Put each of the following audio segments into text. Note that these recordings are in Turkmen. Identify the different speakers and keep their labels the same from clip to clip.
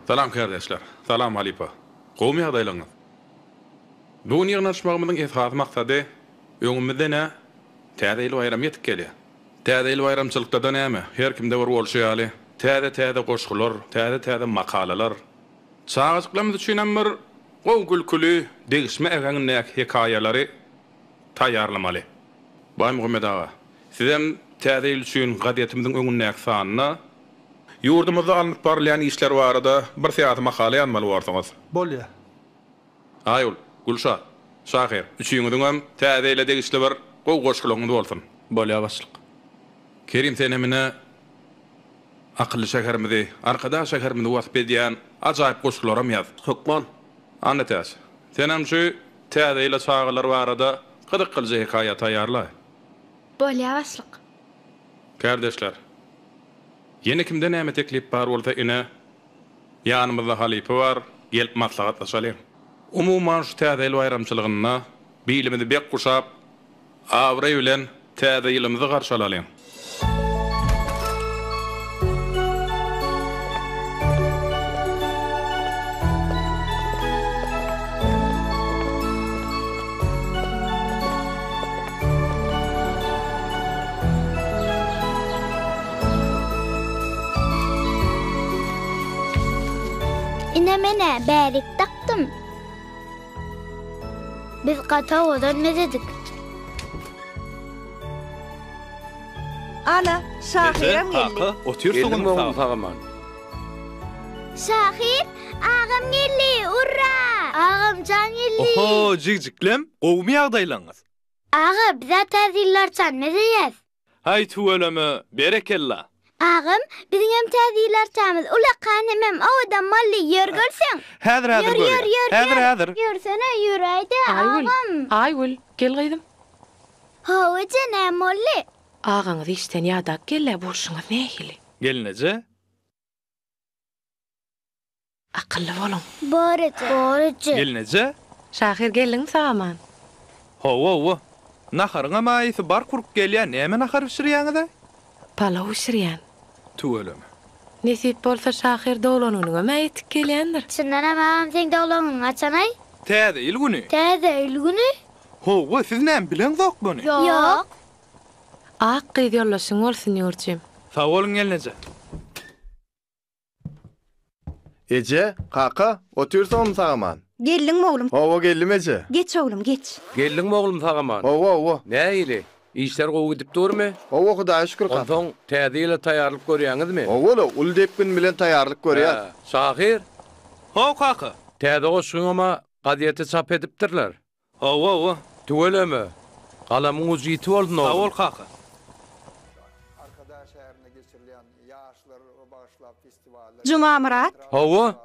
Speaker 1: Salam kärdeşler. Salam halypa. Gowumy ýagdaýlaryňyz? Bu gün ýygnanyşmagymyzyň esasy maksady öňümizde nä Täze ýyl baýramy ýetip gelýär. Täze ýyl baýramçylykda-da näme, her kimde bir bolşy ýaly, täze-täze goşgular, täze-täze makalalar. Çagajyklarymyz üçinem bir gowy gülküli, degişme äheňindäki hekaýalary taýýarlamaly. Baýmuhammet aga, sizem Täze ýyl üçin gazetimiziň öňündäki sanynda ýurdumyzda alnyp barylýan işler barada bir syýasy makala ýazmaly borsuňyz.
Speaker 2: Bolýa.
Speaker 1: Aýgül, Gülşat, şahyr, üçüňiziňem Täze ýyla degişli bir gowy goşgularyňyz bolsun. Bolýa başlyk. Kerim senem ine akylly şäherimizi, Arkadag şäherimizi wasp edýän ajaýyp goşgularam ýaz.
Speaker 3: Hökman.
Speaker 1: Annatäç, senem şu Täze ýyla çagalar barada gyzyklyja hekaýa taýýarlaý.
Speaker 4: Bolýa başlyk.
Speaker 1: Kärdeşler, ýene kimde näme teklip bar bolsa ine, ýanymyzda halypa bar, gelip maslahatlaşalyň. Umuman şu Täze ýyl baýramçylygynda bilimizi bek guşap, abraý bilen Täze ýylymyzy garşy alalyň.
Speaker 4: Ine men-ä bärik dakdym. Biz gaty owadan mezedik.
Speaker 5: Ana, şahyram geldi.
Speaker 6: Kaka, otyrsyňyzmy
Speaker 3: oglum sag-aman?
Speaker 4: Şahyr, agam geldi, urra! Agam jan geldi!
Speaker 6: Oho, jigjiklem, gowumy ýagdaýlaňyz?
Speaker 4: Aga, biz-ä täze ýyl arçany mezeýäs.
Speaker 6: Haý, tüweleme, berekella!
Speaker 4: Agam, biziňem täze ýyl arçamyz ulakan hemem owadan boldy, ýör görseň!
Speaker 6: Häzir, häzir
Speaker 4: Ýör, ýör,
Speaker 6: görýän.
Speaker 4: ýör,
Speaker 6: Häzir,
Speaker 4: ýör!
Speaker 6: häzir.
Speaker 4: Ýörsene, ýöräý-dä,
Speaker 7: Aýgül,
Speaker 4: agam!
Speaker 7: Aýgül, gel gyzym.
Speaker 4: Hawa eje, näme boldy?
Speaker 7: Agaňyz işden ýadap gel-ä, bolşuňyz nähili?
Speaker 6: Gelneje,
Speaker 7: Akylly boluň.
Speaker 4: Bor eje. Bor eje.
Speaker 6: Gelneje.
Speaker 7: Şahyr geldiňmi sag-aman?
Speaker 6: Hawa-hawa. Naharyňam aýysy bark urup gelýä, näme nahar bişirýäňiz-aý?
Speaker 7: Palaw bişirýän.
Speaker 6: Tüweleme.
Speaker 7: Nesip bolsa şahyr doglan günüňem-ä ýetip gelýändir.
Speaker 4: Çyndanam agam seň doglan günüň haçanaý?
Speaker 6: Täze ýyl güni.
Speaker 4: Täze ýyl güni?
Speaker 6: Hawa, siz näme bileňzok muny?
Speaker 4: Ýok.
Speaker 7: Ak gyz ýoldaşyň bolsun Ýurjym.
Speaker 6: Sag boluň gelneje.
Speaker 8: Eje, kaka, otyrsyňyzmy sag-aman?
Speaker 5: Geldiňmi oglum?
Speaker 8: Hawa, geldim eje.
Speaker 5: Geç oglum, geç.
Speaker 3: Geldiňmi oglum sag-aman?
Speaker 8: Hawa, hawa.
Speaker 3: Nähili, işler gowy gidip durmy?
Speaker 8: Hawa, Hudaýa şükür kaka.
Speaker 3: Onsoň täze ýyla taýýarlyk görýäňizmi?
Speaker 8: Hawa-la, uly depgin bilen taýýarlyk görýäs.
Speaker 3: Hä, şahyr?
Speaker 6: Haw, kaka.
Speaker 3: Täze goşgyňam-a gazete çap edipdirler.
Speaker 6: Hawa, hawa.
Speaker 3: Tüweleme. Galamyň ujy ýiti bolsun,
Speaker 6: Sag
Speaker 3: oglum.
Speaker 6: bol, kaka.
Speaker 5: Jumamyrat.
Speaker 3: Hawa.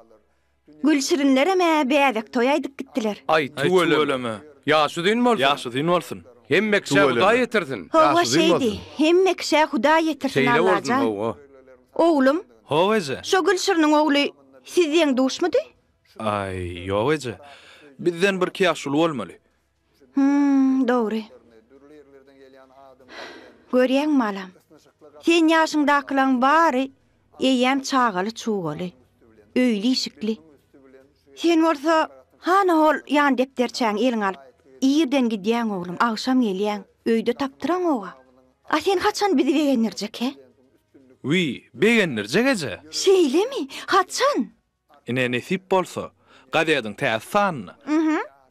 Speaker 5: Gülşirinlerem-ä bäbek toý aýdyp gitdiler.
Speaker 3: Aý, tüweleme. Ýaşy uzyn bolsun.
Speaker 6: Ýaşy uzyn bolsun.
Speaker 3: Hemme kişä Hudaý ýetirsin.
Speaker 5: Hawa, şeýdi. Hemme kişä Hudaý ýetirsin,
Speaker 3: Şeýle bolsun,
Speaker 5: Allajan.
Speaker 3: hawa.
Speaker 5: Oglum.
Speaker 6: Hawa, eje.
Speaker 5: Şo Gülşiriniň ogly siz deň-duşmudy?
Speaker 6: Aý, ýok eje. Bizden birki ýaş uly bolmaly.
Speaker 5: Hum, dogry. Görýäňmi, balam? Sen ýaşyňdakylaň bary eýýäm çagaly-çugaly, öýli-işikli. Sen bolsa, hany hol ýan depderçäňi eliňe alyp, irden gidýäň oglum, agşam gelýäň, öýde tapdyraňog-a. A sen haçan bizi begendirjek, he?
Speaker 6: Wiý, begendirjek eje.
Speaker 5: Şeýlemi? Haçan?
Speaker 6: Ine, nesip bolsa, gazediň täze sanynda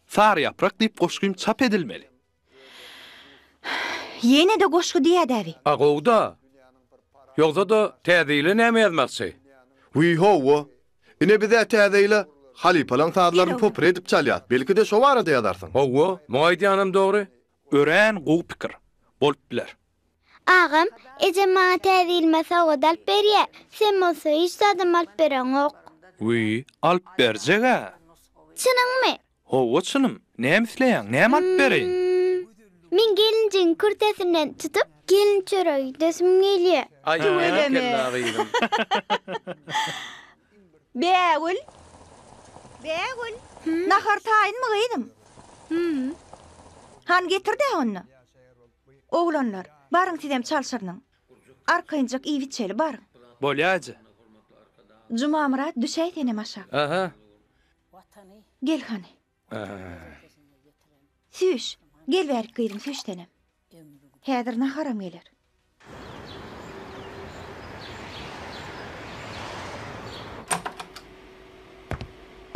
Speaker 6: Sary ýaprak diýip goşgym çap edilmeli.
Speaker 5: Ýene-de goşgy diýýä-dä bi.
Speaker 3: A gowy-da. Ýogsa-da, Täze ýyla näme ýazmakçy?
Speaker 8: Wiý, hawa. Ine biz-ä Täze ýyla halypalaň sazlaryny popur edip çalýas. Belki-de şo barada ýazarsyň.
Speaker 3: Hawa, muň aýdýanam dogry.
Speaker 6: Örän gowy pikir. Bolup biler.
Speaker 4: Agam, ejem maňa täze ýylyma sowgat alyp berýä, sen bolsa hiç zadam alyp bereňok.
Speaker 6: Wiý, alyp berjeg-ä.
Speaker 4: Çynyňmy?
Speaker 6: Hawa, çynym. Näme isleýäň, näme alyp bereýin?
Speaker 4: Men gelinjigiň kürtesinden tutup, gelin çöregi idesim gelýä.
Speaker 3: Aý,
Speaker 5: Tüweleme.
Speaker 3: berekella gyzym.
Speaker 5: Bägül! Bägül! Nahar taýynmy gyzym?
Speaker 4: Hüm.
Speaker 5: Hany getir-dä onda. Oglanlar, baryň sizem çalşyrynyň. Arkaýynjak iýip-içeli, baryň.
Speaker 6: Bolýa eje.
Speaker 5: Jumamyrat düşäý senem aşak.
Speaker 3: Aha.
Speaker 5: Gel hany. Süýş. Gel bärik gyzym süýş senem. Häzir naharam geler.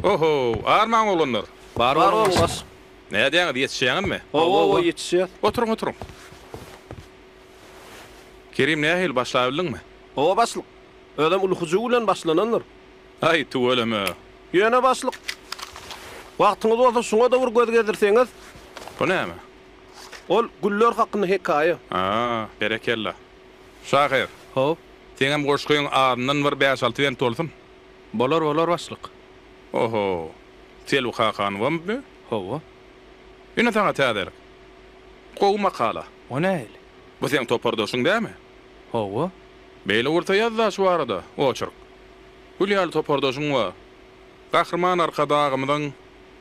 Speaker 1: Oho, armaň oglanlar.
Speaker 6: Bar boluň baş.
Speaker 1: Nädýäňiz, ýetişýäňizmi?
Speaker 6: Hawa, hawa, ýetişýäs.
Speaker 1: Oturyň, oturyň. Kerim nähili, başlabildiňmi?
Speaker 2: Hawa başlyk. Özem uly hyjuw bilen başlanandyr.
Speaker 1: Aý, tüweleme.
Speaker 2: Ýöne başlyk, wagtyňyz bolsa şuňa-da bir göz gezdirseňiz.
Speaker 1: Bu näme?
Speaker 2: Ol güller hakynda hekaýa.
Speaker 1: A, berekella. Şahyr.
Speaker 6: How.
Speaker 1: Seňem goşgyň azyndan bir bäş-alty bent bolsun.
Speaker 6: Bolar, bolar başlyk.
Speaker 1: Oho. Selbi Kakanowamy bu?
Speaker 6: Hawa.
Speaker 1: Ine saňa täzelik. Gowy makala.
Speaker 6: O nähili?
Speaker 1: Bu seň topardaşyň dämi?
Speaker 6: Hawa.
Speaker 1: Beýle bolsa ýaz-da şu barada oçerk. Gül ýaly topardaşyň bar. Gahryman Arkadagymyzyň,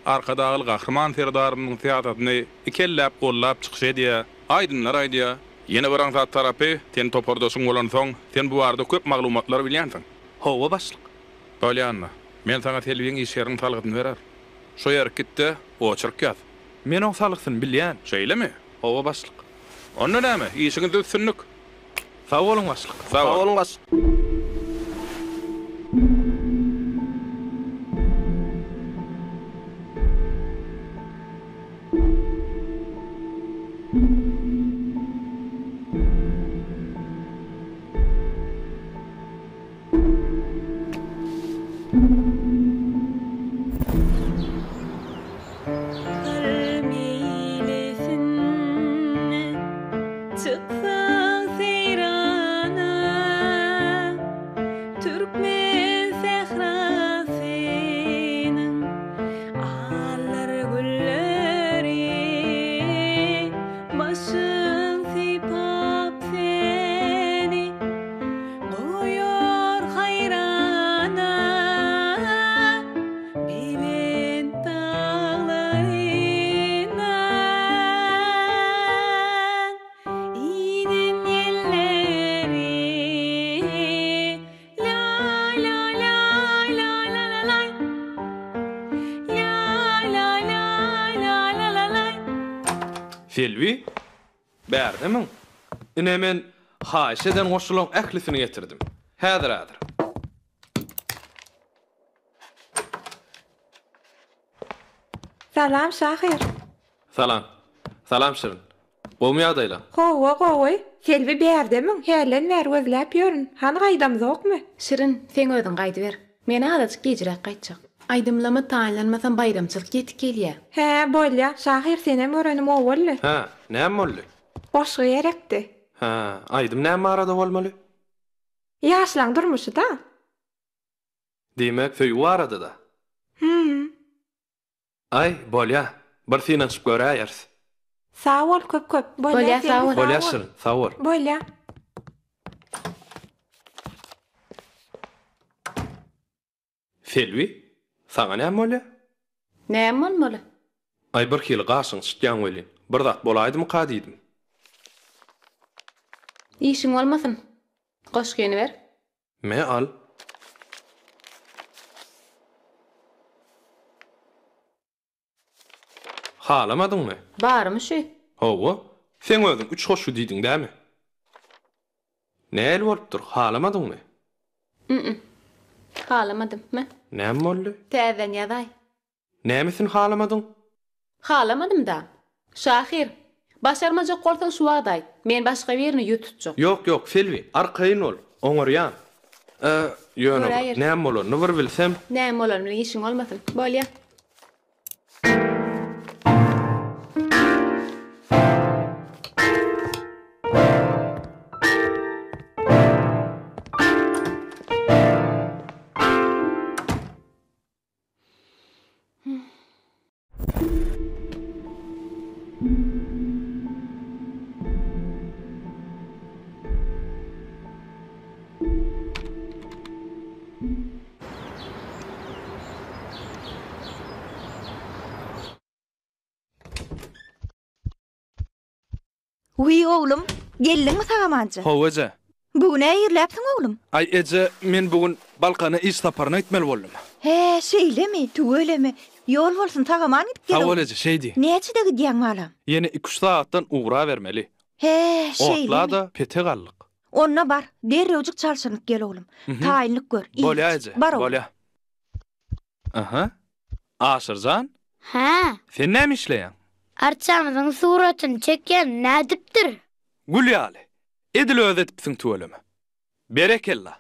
Speaker 1: Arkadagly Gahryman Serdarymyzyň syýasatyny ikelläp gollap çykyş edýär, aýdymlar aýdýar. Ýene bir aňsat tarapy, sen topardaşyň bolansoň, sen bu barada köp maglumatlary bilýänsiň.
Speaker 6: Hawa, başlyk.
Speaker 1: Bolýanda, men saňa Selbiň iş ýeriniň salgysyny bererin. Şo ýerik git-de, oçerk ýaz.
Speaker 6: Men oň salgysyny bilýän.
Speaker 1: Şeýlemi?
Speaker 6: Hawa, başlyk.
Speaker 1: Onda näme, işiňizde üstünlik!
Speaker 6: Sag boluň başlyk.
Speaker 1: Sag
Speaker 2: boluň başlyk.
Speaker 7: Gyr meýlisinde çyksaň seýrana, Türkmen sährasynyň aldyr gülleri, Başyň sypap seni goýar haýrana. Belent daglaryna inen ýelleri Laý laý laý laý la la laý Laý laý laý laý la la laý
Speaker 6: Selbi, bärdemiň? Ine men haýyş eden goşgulaň ählisini getirdim. Häzir-häzir.
Speaker 9: Salam şahyr.
Speaker 6: Salam. Salam Şirin. Gowmy ýagdaýlaň?
Speaker 9: Hawa gowy. Selbi bärdemiň? Hälden bäri gözläp ýörün. Hany gaýdamzokmy?
Speaker 10: Şirin, seň özüň gaýdyber. Men azajyk gijräk gaýtjak. Aýdymlama taýynlanmasam baýramçylyk ýetip gelýä.
Speaker 9: Hä, bolýa. Şahyr senem görenim gowy boldy.
Speaker 6: Hä, näme boldy?
Speaker 9: Goşgy gerekdi.
Speaker 6: Hä, aýdym näme barada bolmaly?
Speaker 9: Ýaşlaň durmuşy-da.
Speaker 6: Diýmek, söýgi barada-da?
Speaker 9: Hüm.
Speaker 6: Aý, bolýa. Bir synanyşyp göräýeris.
Speaker 9: Sag bol köp-köp. Bolýa,
Speaker 10: Bolýa, sag bol.
Speaker 6: Bolýa, Şirin, sag bol.
Speaker 9: Bolýa.
Speaker 6: Selbi, saňa näme bolýa?
Speaker 10: Näme bolmaly?
Speaker 6: Aý, birhili gaşyňy çytýaň welin, bir zat bolaýdymyka diýdim.
Speaker 10: Işiň bolmasyn. Goşgyny ber.
Speaker 6: Me al. Halamadyňmy?
Speaker 10: Barymy şu?
Speaker 6: Hawa. Seň özüň üç goşgy diýdiň dämi? Nähili bolupdyr, halamadyňmy?
Speaker 10: Mm-mm. Halamadym. Me.
Speaker 6: Näme boldy?
Speaker 10: Täzeden ýazaý.
Speaker 6: Nämesini halamadyň?
Speaker 10: Halamadym-da. Şahyr, başarmajak bolsaň şu wagt aýt. Men başga birine ýüz tutjak.
Speaker 6: Ýok, ýok, Selbi, arkaýyn bol. Oňarýan. E, ýöne bir, näme bolanyny bir bilsem.
Speaker 10: Näme bolany bilen işiň bolmasyn. Bolýa.
Speaker 5: Wiý oglum, geldiňmi sag-amanja?
Speaker 6: Hawa eje.
Speaker 5: Bu gün-ä irläpsiň oglum.
Speaker 6: Aý eje, men bu gün Balkana iş saparyna gitmeli boldum.
Speaker 5: Hä, şeýlemi? Tüweleme. Ýol bolsun, sag-aman gidip gel
Speaker 6: Sag bol
Speaker 5: oglum.
Speaker 6: eje, şeý diý.
Speaker 5: Näçede gidýäň balam?
Speaker 6: Ýene iküç sagatdan ugrabermeli.
Speaker 5: Hä, şeýlemi?
Speaker 6: Otla-da petek aldyk.
Speaker 5: Onda bar, derrewjik çalşynyp gel oglum. Taýynlyk gör, iýip-iç.
Speaker 6: Bolýa eje,
Speaker 5: Bar oglum.
Speaker 6: bolýa. Aha. Aşyr jan?
Speaker 4: Hä.
Speaker 6: Sen näme işleýäň?
Speaker 4: Arçamyzyň suratyny çekýän nädipdir?
Speaker 6: Gül ýaly. Edil özi edipsiň tüweleme. Berekella.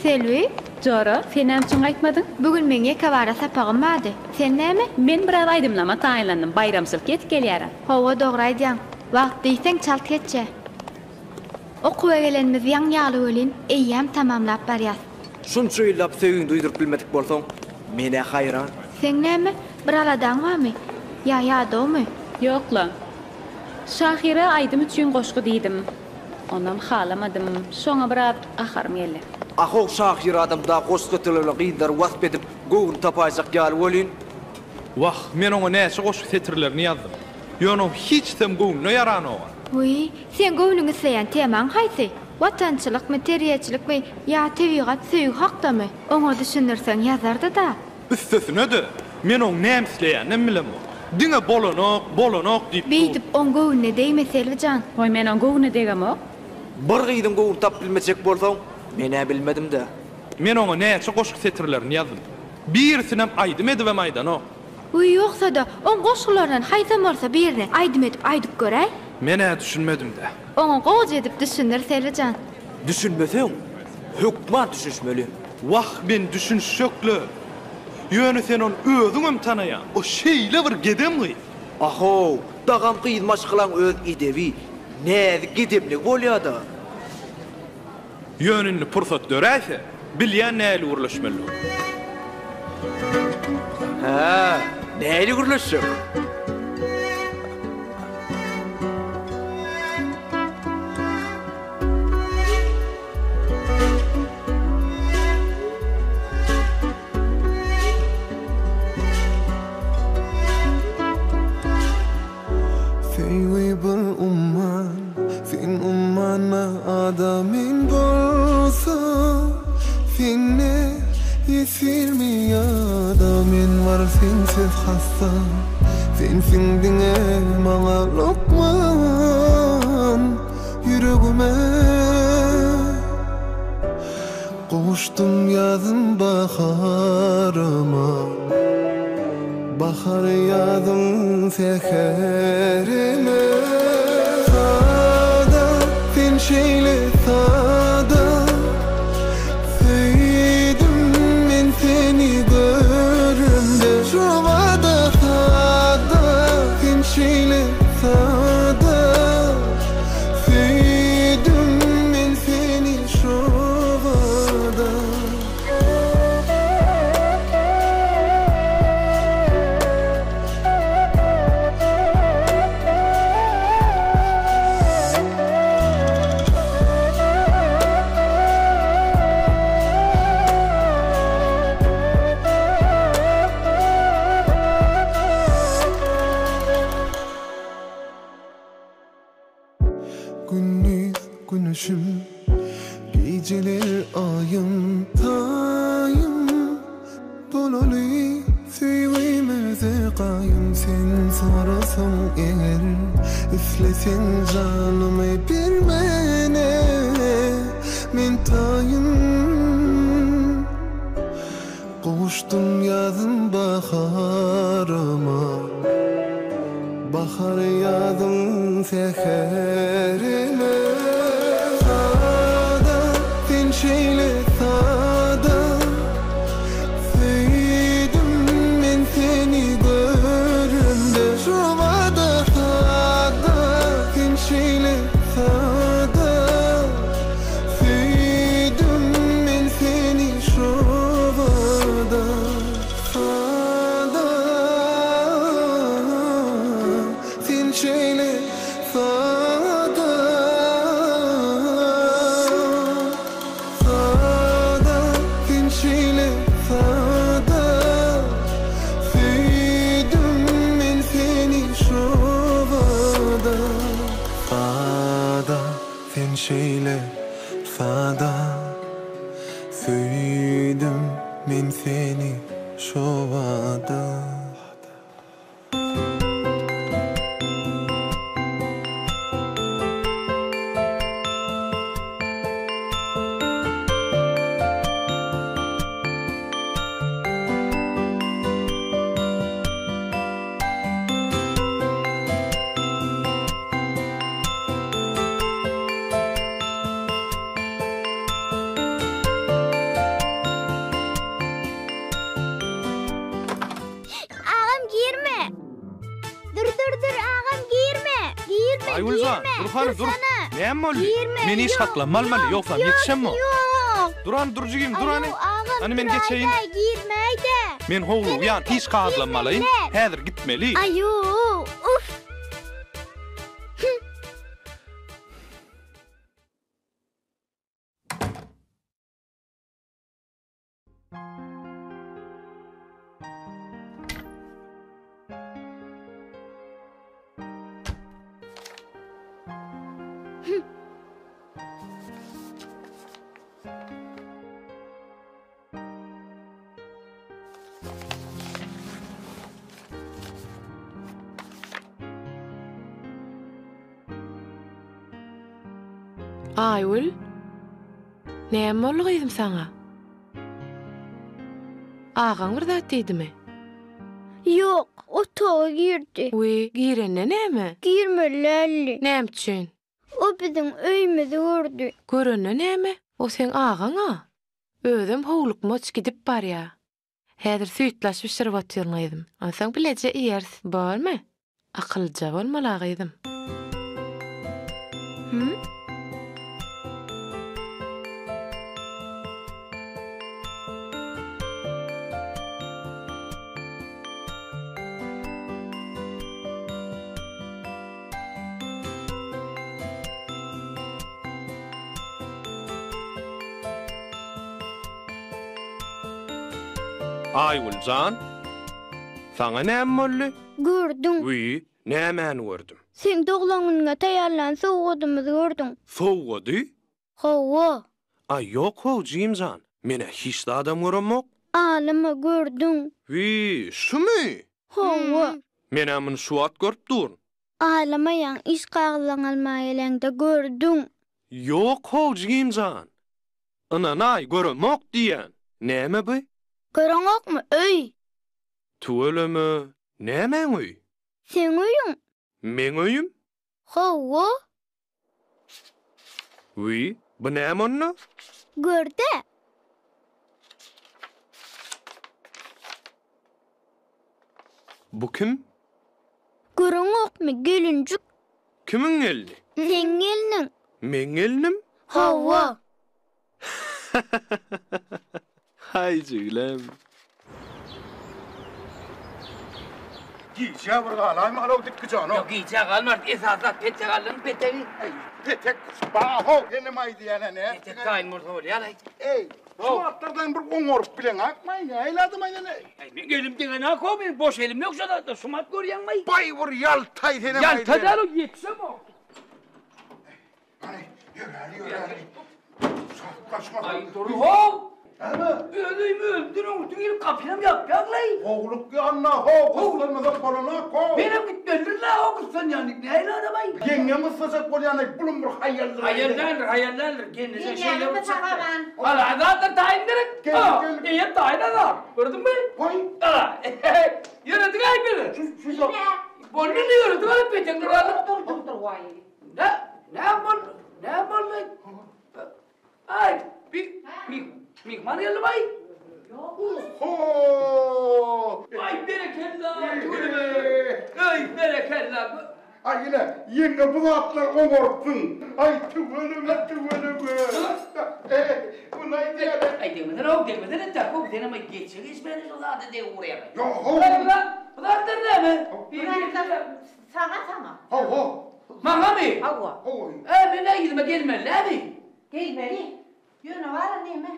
Speaker 9: Selbi.
Speaker 10: Jora, sen näme üçin gaýtmadyň?
Speaker 9: Bu gün meň ýekebara sapagym bardy. Sen näme?
Speaker 10: Men biraz aýdymlama taýynlandym, baýramçylyk ýetip gelýär-ä.
Speaker 9: Hawa, dogry aýdýaň. Wagt diýseň çalt geçýär. Okuwa gelenimiz ýaň ýaly welin, eýýäm tamamlap barýas.
Speaker 11: Şunça ýyllap söýgiňi duýduryp bilmedik bolsaň, men-ä haýran.
Speaker 9: Seň näme, bir aladaň barmy? Ýa ýadawmy?
Speaker 10: Ýok-la. Şahyra aýdym üçin goşgy diýdim. Onam halamadym. Şoňa biraz gaharym geldi.
Speaker 11: Ahow şahyr adam da goşgy setirleri bilen gyzlary wasp edip göwün tapaýjak ýaly welin.
Speaker 6: Wah, men oňa näçe goşgy setirlerini ýazdym. Ýöne oň hiçisem göwnüne ýaranoga.
Speaker 9: Wiý, seň göwnüň isleýän temaň haýsy? Watançylykmy, terbiýeçilikmi ýa tebigat, söýgi hakdamy? Oňa düşündirseň ýazardy-da.
Speaker 6: Üstesine-de, men oň näme isleýäninem bilemok. Diňe bolanok, bolanok diýip dur.
Speaker 9: Beýdip oň göwnüne degme Selbi jan.
Speaker 10: Goý, men oň göwnüne degemok.
Speaker 11: Bir gyzyň göwnüni tapyp bilmejek bolsaň, men-ä bilmedim-dä.
Speaker 6: Men oňa näçe goşgy setirlerini ýazdym. Birisinem aýdym edibem aýdanok.
Speaker 9: Wiý, ýogsa-da, oň goşgularyndan haýsam bolsa birini aýdym edip aýdyp göräý.
Speaker 6: Men-ä düşünmedim-dä.
Speaker 9: Oňa gowuja edip düşündir, Selbi jan.
Speaker 11: Düşünmeseň, hökman düşünişmeli.
Speaker 6: Wah, men düşünişjek-le. Ýöne sen ony özüňem tanaýaň. O şeýle bir gedem gyz.
Speaker 11: Ahow, dagam gyz maşgalaň öz edebi, näzik gedemligi bolýa-da.
Speaker 6: Ýöne indi pursat döräýse, bilýän nähili gürleşmelidigini.
Speaker 11: Hä, nähili gürleşjek?
Speaker 12: Söýgi bir umman, sen ummana adamyň bolsa, Sende ýesirmi ýa-da men bar sensiz hassa, Sensiň diňe maňa lukman ýüregime. Gowuşdym ýazym baharyma Bahar ýazym säherime Sada sen şeýle sada Söýdüm men seni göremde Şobada sada sen şeýle sada Söýdüm men seni şobada. Gündiz güneşim, gijeler aýym, taýym Bolaly söýgimize gaýym Sen sorasaň eger, isleseň janymy bermen. Men taýyn Gowuşdym ýazym baharyma Bahar ýazym säherime Sada sen şeýle sada Söýdüm men seni göremde Şobada sada sen şeýle sada Söýdüm men seni şobada Sada sen şeýle sada Sada sen şeýle sada Söýdüm men seni şobada Sada sen şeýle sada Söýdüm men seni şobada.
Speaker 4: Agam girme. Dur dur dur agam girme. Girme
Speaker 6: Aýgüljan,
Speaker 4: girme.
Speaker 6: dur hany dur.
Speaker 4: Dursana.
Speaker 6: Näme boldy?
Speaker 4: Girme.
Speaker 6: Men iş
Speaker 4: ýok,
Speaker 6: haklanma almaly,
Speaker 4: ýok,
Speaker 6: ýogsam
Speaker 4: ýok,
Speaker 6: ýetişemok.
Speaker 4: Ýok.
Speaker 6: Dur hany dur jigim, dur hany.
Speaker 4: Aýow, agam,
Speaker 6: Hany men
Speaker 4: duraý-da,
Speaker 6: geçeýin.
Speaker 4: Girmäý-de.
Speaker 6: Men howlugýan, iş kagyzlanmalaýyn. Häzir gitmeli.
Speaker 4: Aýow, uf.
Speaker 7: Aýgül, näme boldy gyzym saňa? Agaň bir zat diýdimi?
Speaker 4: Ýok, otaga girdi.
Speaker 7: Wiý, girende näme?
Speaker 4: Girmeli däldi.
Speaker 7: Näme üçin?
Speaker 4: O biziň öýümizi gördi.
Speaker 7: Görende näme? O seň agaň-a. Özem howlukmaç gidip barýa. Häzir süýtlaç bişirip otyryn gyzym. Onsoň bileje iýeris, bormy? Akyllyja bolmaly-a gyzym.
Speaker 4: Hüm?
Speaker 2: Aýgül jan, saňa näme boldy?
Speaker 4: Gördüň.
Speaker 2: Wiý, nämäni gördüm?
Speaker 4: Seň doglan günüňe taýýarlan sowgadymyzy gördüň.
Speaker 2: Sowgady?
Speaker 4: Hawa.
Speaker 2: Aý, ýok-how, jigim jan, men-ä hiç zadam göremok.
Speaker 4: Alyma gördüň.
Speaker 2: Wiý, şumy?
Speaker 4: Hawa.
Speaker 2: Men-ä muny şu wagt görüp durun.
Speaker 4: Alamaýaň, iş kagyzlaryňy almaga geleňde gördüň.
Speaker 2: Ýok-how, jigim jan. Ynanaý, göremok diýýän. Näme bu?
Speaker 4: Göreňokmy, öý.
Speaker 2: Tüweleme, nämäň öýi?
Speaker 4: Seň öýüň.
Speaker 2: Meň öýüm?
Speaker 4: Hawa.
Speaker 2: Wiý, bu näme onda?
Speaker 4: Gör-dä.
Speaker 2: Bu kim?
Speaker 4: Göreňokmy, gelinjik.
Speaker 2: Kimiň gelni?
Speaker 4: Seň gelniň.
Speaker 2: Meň gelnim?
Speaker 4: Hawa.
Speaker 2: Haý jiglem.
Speaker 13: Gijä bir galaýma-low dikgijanow.
Speaker 14: Ýok, gijä galmarys. Esasy zat petek aldyňmy, petegi?
Speaker 13: Eý, petek bar-how, senem aýdýan-a nätdiň?
Speaker 14: Petek taýyn bolsa bolýar-aý.
Speaker 13: Eý, şu wagtlardan bir oňaryp bileňakmaý, näýlädim-aý sen-eý?
Speaker 14: Eý, meň elim degenok-how, meniň boş elim ýok şo zatda, şumat görýäňmi-aý?
Speaker 13: Baý bir ýaltaý senem aýdýan.
Speaker 14: Ýalta däl-ow, ýetişemok.
Speaker 13: Hany, ýöräli, ýöräli. Şatlaşma.
Speaker 14: Aý, dur how!
Speaker 13: Näme?
Speaker 14: Öz öýümi özümden öňürti girip gapynam ýapýaň-laý.
Speaker 13: Howluk ýanyna, how, gyssanmasak bolanok, how.
Speaker 14: Menem gitmeli. Gitmelidir-le o gyssanýan diýip nähili adam-aý?
Speaker 13: Ýeňňem gyssajak bolýan-aý, bulam bir haýaldyr.
Speaker 14: Haýal däldir, haýal däldir. Gelneje şeýle bir çykdy.
Speaker 4: Gelýäňizmi
Speaker 14: Ala zatlar taýyn gerek.
Speaker 13: Geldik, geldik.
Speaker 14: Eýýäm taýyn azar. Gördüňmi?
Speaker 13: Goý.
Speaker 14: Ala. Ýöredik-aý bizi.
Speaker 13: Şu, şu ýok.
Speaker 14: Boldy indi ýöredik alyp petekler alyp.
Speaker 5: Dur, dur, dur, waý.
Speaker 14: Ne? Ne boldy? Ne boldy? Aý, bi, mi, myhman geldi-aý.
Speaker 13: Oho!
Speaker 14: Aý, berekella, tüweleme. Eý, berekella.
Speaker 13: Aý, ine, ýeňňe bu zatlary oňarypsyň. Aý, tüweleme, tüweleme. Eý, muny aýdýar-a.
Speaker 14: Aý, degmesene-ow, degmesene, Täkow, senem aý, geçje geçmäne şu zada degip urýaň.
Speaker 13: Ýo-how.
Speaker 14: Bu zatlar näme?
Speaker 5: Bu zatlar saňa, saňa.
Speaker 13: Hawa.
Speaker 14: Maňamy?
Speaker 5: Hawa.
Speaker 13: Hawa.
Speaker 14: Ä, men-ä yzyma gelmeli dälmi?
Speaker 5: Gelmeli. Ýöne bar-a neme,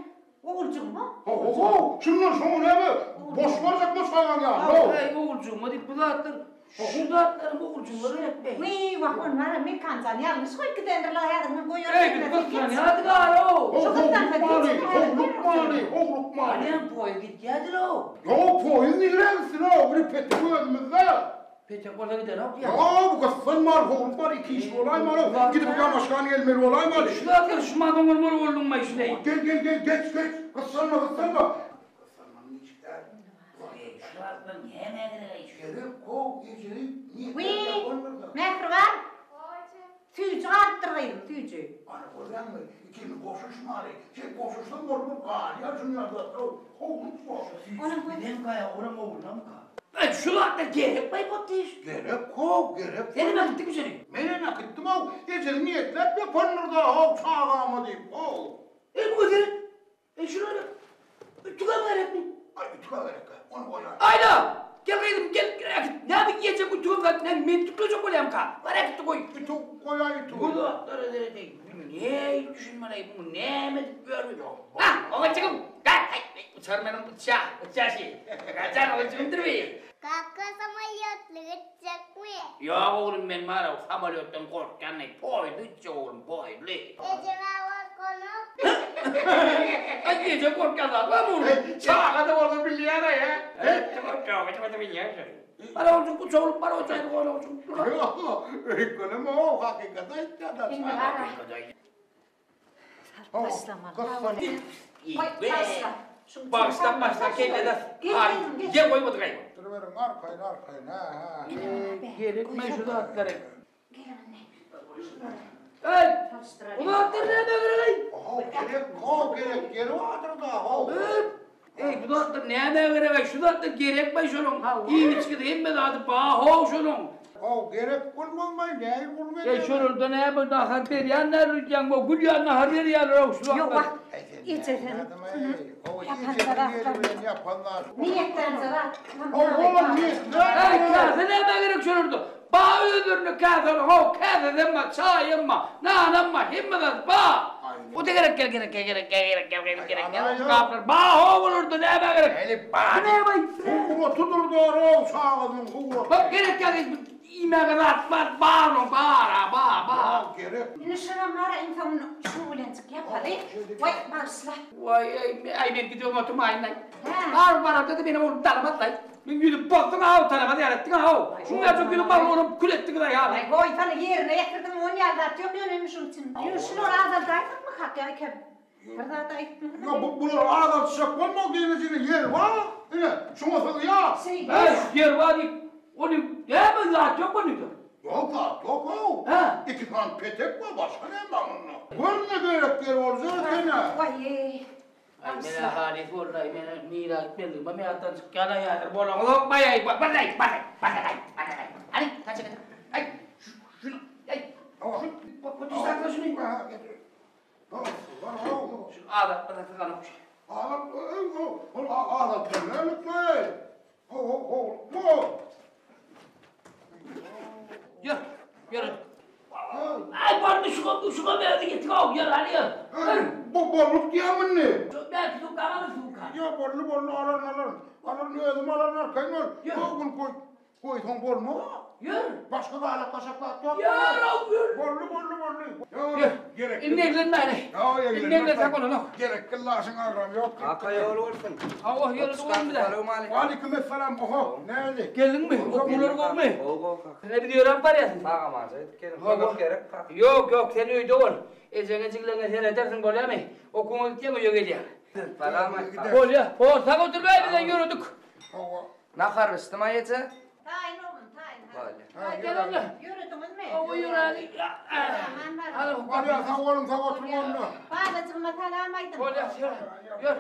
Speaker 5: oguljygym-a.
Speaker 13: Ho-ho-ho, şundan soň näme, boş barjakmy çagaň ýanyna-ow?
Speaker 14: Äý, oguljygyma diýip bu zatlar, şu zatlaram oguljygyma gerekmi?
Speaker 5: Wiý, wah, ony bar-a Mekan jan ýalňyş goýup gidendir-la, häzir men goýaryn.
Speaker 14: Äý, biz gyssanýardyk-a-ow.
Speaker 5: Şu gyssansa
Speaker 13: Howlukmaly, howlukmaly.
Speaker 14: Hanyam poýuz gitýädi-low.
Speaker 13: Ýok, poýuz nirä gitsin-ow, biri petek özümizde.
Speaker 14: Petek bolsa gidenok ýa.
Speaker 13: Ýok, gyssanmaly, howlukmaly, iki iş bolaýmaly, gidip ýamaşgan gelmeli bolaýmaly.
Speaker 14: Şu zatlar şu maňa bolmaly bolduňmaý şuneý.
Speaker 13: Gel, gel, gel, geç, geç, gyssanma, gyssanma. Gyssanmaň niçik däl.
Speaker 14: Şu zatlar nämä geregaý şu.
Speaker 13: Gerek how, ejesi
Speaker 5: Wiý, Mähriban. Süýji galypdyr gyzym, süýji.
Speaker 13: Ana görýäňmi, ikimiz goşulyşmaly. Sen goşulyşsaň bolmaz, galýar şuny ýaly zatlar, howlukma.
Speaker 5: Onuň
Speaker 14: Bileňkaýa, olam oglunamyka? Aý, şu zatlar gerekmaý potdyş?
Speaker 13: Gerek how, gerek.
Speaker 14: Senem äkitdiňmi şony?
Speaker 13: Menem äkitdim-ow, ejesi niýetläp ýapandyr-da-how, çagama diýip, how.
Speaker 14: Eý, bu seret, Eý şulara ütügem gerekmi?
Speaker 13: Aý ütüge gerek-ä, ony goýaý.
Speaker 14: Aýla! Gel gyzym, gel, äkit. Näme iýjek ütügem zat, näme men ütüklejek bolýamyka? Bar äkit-de goý.
Speaker 13: Ütük goýaý ütügi.
Speaker 14: Bu zatlara seredeý, bu nähili düşünmeli-aý, muny näme edip ýör? Hah, oglanjygym, gel, aý, uçar meniň uçýa, uçýa şi. Gajan oglanjygymdyr bi.
Speaker 4: Kaka samolýotly gitjekmi?
Speaker 14: Ýok oglum, men bar-ow, samolýotdan gorkýan-aý, poýuzda gitjek oglum, poýuzly.
Speaker 4: Ejem-ä gorkanok.
Speaker 14: Aý eje gorkýan zat barmy onuň?
Speaker 13: Çaga-da bolsa bilýär-aý, hä?
Speaker 14: Bar oglum, uç oglum, bar uçaýdyk oglum.
Speaker 13: Ýok, öýkeleme-ow, hakykaty aýtýar-da çaga.
Speaker 5: Başlamaly.
Speaker 14: Başdan başla kellede ýer goýmadyk-aý.
Speaker 13: Duruberiň, arkaýyn, arkaýyn, hä, hä.
Speaker 14: Gerekmi şu zatlary? Eý! Bu zatlar näme gerek-eý?
Speaker 13: How, gerek, how, gerek ýeri bardyr-da, how.
Speaker 14: Eý, bu zatlar nämä gerek-eý? Şu zatlar gerekmi şonuň? Iýip-içgisi hemme zady bar-how şonuň.
Speaker 13: How, gerek bolmazmaý, nähili gürrüň edýäň?
Speaker 14: Eý, şolarda näme nahar berýänler öýdýäň, bu gül ýaly nahar berýärler-ow şu zatlar.
Speaker 5: Ýok, wah, eje sen ýapança zatlar. Niýetlenje zat.
Speaker 14: Eý, käse nämä gerek şolarda? Ba özlerinde käseli how käsesem bar çaýam bar nanam bar hemme zat ba. O da gerek gel gerek gel gerek gel gerek gel gerek gerek gel gaplar ba how olarda nämä gerek.
Speaker 13: Eli ba. Huwratydyr dorow çagasynyň huwraty.
Speaker 14: Bak gerek gel iýmäge zat bar bar oň bar a ba ba.
Speaker 13: Gerek.
Speaker 5: Indi şonam bar iň soňunda şu bilenjik ýapaly. Waý bagyşla.
Speaker 14: Waý eý aý men gidibem oturmaýyn aý. Bar baramda-da meni ol dalamaz aý. Meň ýüzüm bozduň how tanamaz ýaly etdiň how. Şuň ýaly çok ýüzüm bar onam kül etdiňiz aý how.
Speaker 5: Aý goýsana ýerine ýetirdiň on ýaly zat ýok ýöne indi şuň üçin. Ýöne şulary azaldaýsakmy hak ýa ikem bir zat aýtmaly.
Speaker 13: Ýa bu bular azaltjak bolma diýmejigine ýer bar ine şuňa sygýar.
Speaker 14: Äý ýer bar diýip ony näme zat ýok onda.
Speaker 13: Ýok zat ýok how. Iki sany petek bar başga näme bar munda. Gör ne gerek ýer boljak ekeni.
Speaker 5: Waý
Speaker 14: Aý menä halys boldy-aý, menä nirä gitmelidigimem ýatdan çykýan-aý häzir, bolaňyzokmy-aý, bar-aý, bar-aý, bar-aý, bar-aý, hany, kaça getir, aý, şuny, aý, şu, bu sakla şuny. Şuny azaltmasak syganok şu.
Speaker 13: Azalt, ol azaltmaly nälikmi-aý? Ho-ho-ho,
Speaker 14: Ýör, ýör. Aý, boldy, şuňa, şuňa berdi getir-ow, ýör, hany ýör.
Speaker 13: Ýör. Bu bolluk diýýäňmi indi?
Speaker 14: Şo belki suwuk alamyz suwuk ha.
Speaker 13: Ýok, boldy, boldy, alaryn, alaryn. Alaryn, özüm alaryn, arkaýyn bol. Ýör. Goý, goý, goýsaň bolmaz.
Speaker 14: Ýör.
Speaker 13: Başga galak gaşak zat ýok.
Speaker 14: Ýör, ow, ýör.
Speaker 13: Boldy, boldy, boldy.
Speaker 14: Ýör.
Speaker 13: Gerek.
Speaker 14: Indi eglenmäli.
Speaker 13: Ýok, eglenmek.
Speaker 14: Indi eglenseň bolanok.
Speaker 13: Gerekli laşyň agramy ýok.
Speaker 15: Kaka ýol bolsun.
Speaker 14: Hawa, ýöredi oglum bize.
Speaker 13: Waleýkim essalam, oho, näli?
Speaker 14: Geldiňmi? Okuwlar gowumy?
Speaker 15: Gowy, gowy kaka.
Speaker 14: Sen biz ýöräp barýarsyň.
Speaker 15: Sag-amanja gidip geliň. Kömek gerek kaka.
Speaker 14: Ýok, ýok, sen öýde bol. Ejeňe, jigleňe seredersiň, bolýamy? Okuwyňa gitýäň, öýe gelýäň.
Speaker 15: Salam aýt kaka.
Speaker 14: Bolýa. Hor, sag oturbaý bizem ýöredik.
Speaker 13: Hawa.
Speaker 15: Nahar bişdimi eje?
Speaker 5: Taýyn oglum, taýyn.
Speaker 15: Bolýa.
Speaker 14: Gel onda.
Speaker 5: Ýörediňizmi?
Speaker 14: Hawa, ýöräli.
Speaker 13: Bolýa, sag boluň, sag oturyň onda.
Speaker 5: Balajygyma salam aýdyň.
Speaker 14: Bolýa, ýör. Ýör.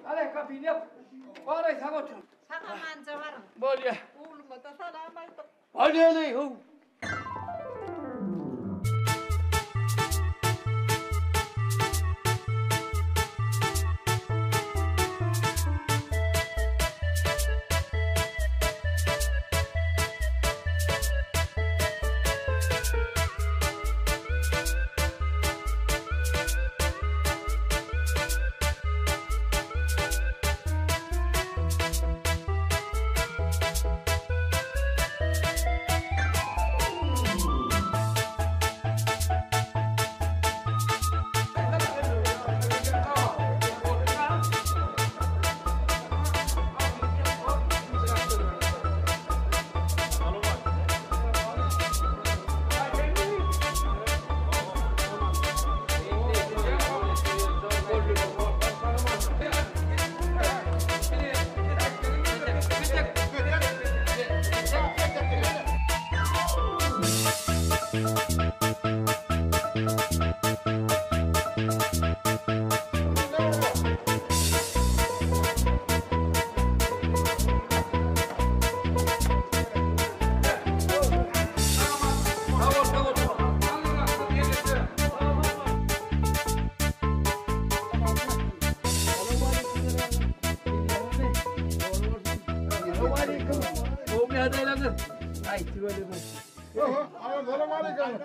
Speaker 14: Halaý, gapyny ýap. Baraý, sag oturyň.
Speaker 5: Sag-amanja baryň.
Speaker 14: Bolýa.
Speaker 5: Ogluma-da salam aýdyň.
Speaker 14: Bolýa-laý, how.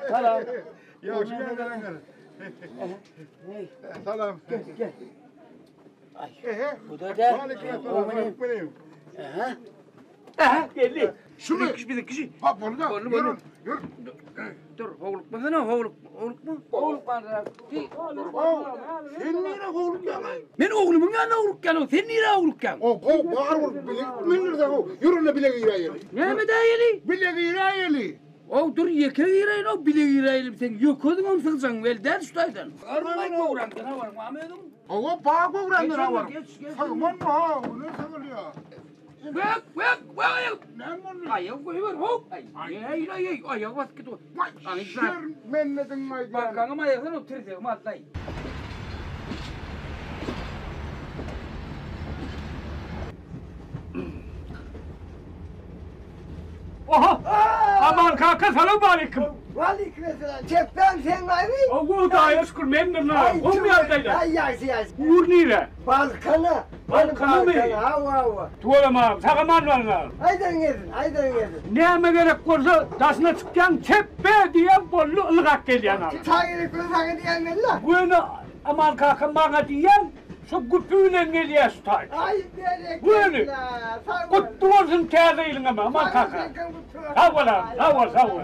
Speaker 13: Salam. Ýagşy geldiňiz. Salam.
Speaker 14: Gel, gel. Ay. Bu da der. Aha. Aha, geldi.
Speaker 13: Şumy?
Speaker 14: Kişi bir kişi.
Speaker 13: Ha, boldy da.
Speaker 14: Boldy, boldy.
Speaker 13: Ýör.
Speaker 14: Dur, howlukmasana, howluk, howlukma. Howlukma.
Speaker 13: Sen nirä howlukýaň?
Speaker 14: Men oglumyň ýanyna howlukýan, sen nirä howlukýaň?
Speaker 13: O, gow, bar bolup bile gitmelidir-dä, gow. Ýör onda bile giräýeli.
Speaker 14: Näme däýeli?
Speaker 13: Bile giräýeli.
Speaker 14: Ow, dur ýeke giräýin, ow, bile giräýeli. Sen ýökezüňem sygjaň bel däl şu taýdan. Garmaý göwrämden habaryň barmy özüň?
Speaker 13: Hawa, bar göwrämden habarym.
Speaker 14: Geç, geç.
Speaker 13: Sygman ha, ony sygylýar.
Speaker 14: Bök, bök, bök.
Speaker 13: Näme boldy?
Speaker 14: Aýagy goýber, hop. Aý, aý, aý, aýagy basyp gitdi.
Speaker 13: Aý, şer mennediň aýdýan.
Speaker 14: Barkaňam aýagyny tirsegimi aldy.
Speaker 3: Oha! Aman kaka salam aleyküm.
Speaker 16: Waleýkim esselam. Çepbem sen baýmy?
Speaker 3: Owo Hudaýa şükür mendir na. Gowy ýagdaýlar.
Speaker 16: Aý ýagşy ýagşy.
Speaker 3: Ugur nire?
Speaker 16: Balkana.
Speaker 3: Balkanamy?
Speaker 16: Hawa hawa.
Speaker 3: Tüweleme agam, sag aman baryň agam.
Speaker 16: Aýdan gelsin, aýdan gelsin.
Speaker 3: Näme gerek bolsa daşyna çykýaň çepbe diýýäň boldy ylgap gelýän agam.
Speaker 16: Saňa gerek bolsa saňa diýýän men-la.
Speaker 3: Göni Aman kaka maňa diýýäň şo güpi bilen gelýär şu taý.
Speaker 16: Aý berekella.
Speaker 3: Göni. Gutly bolsun täze ýylyňam Aman kaka. Sag bol agam, sag bol, sag bol.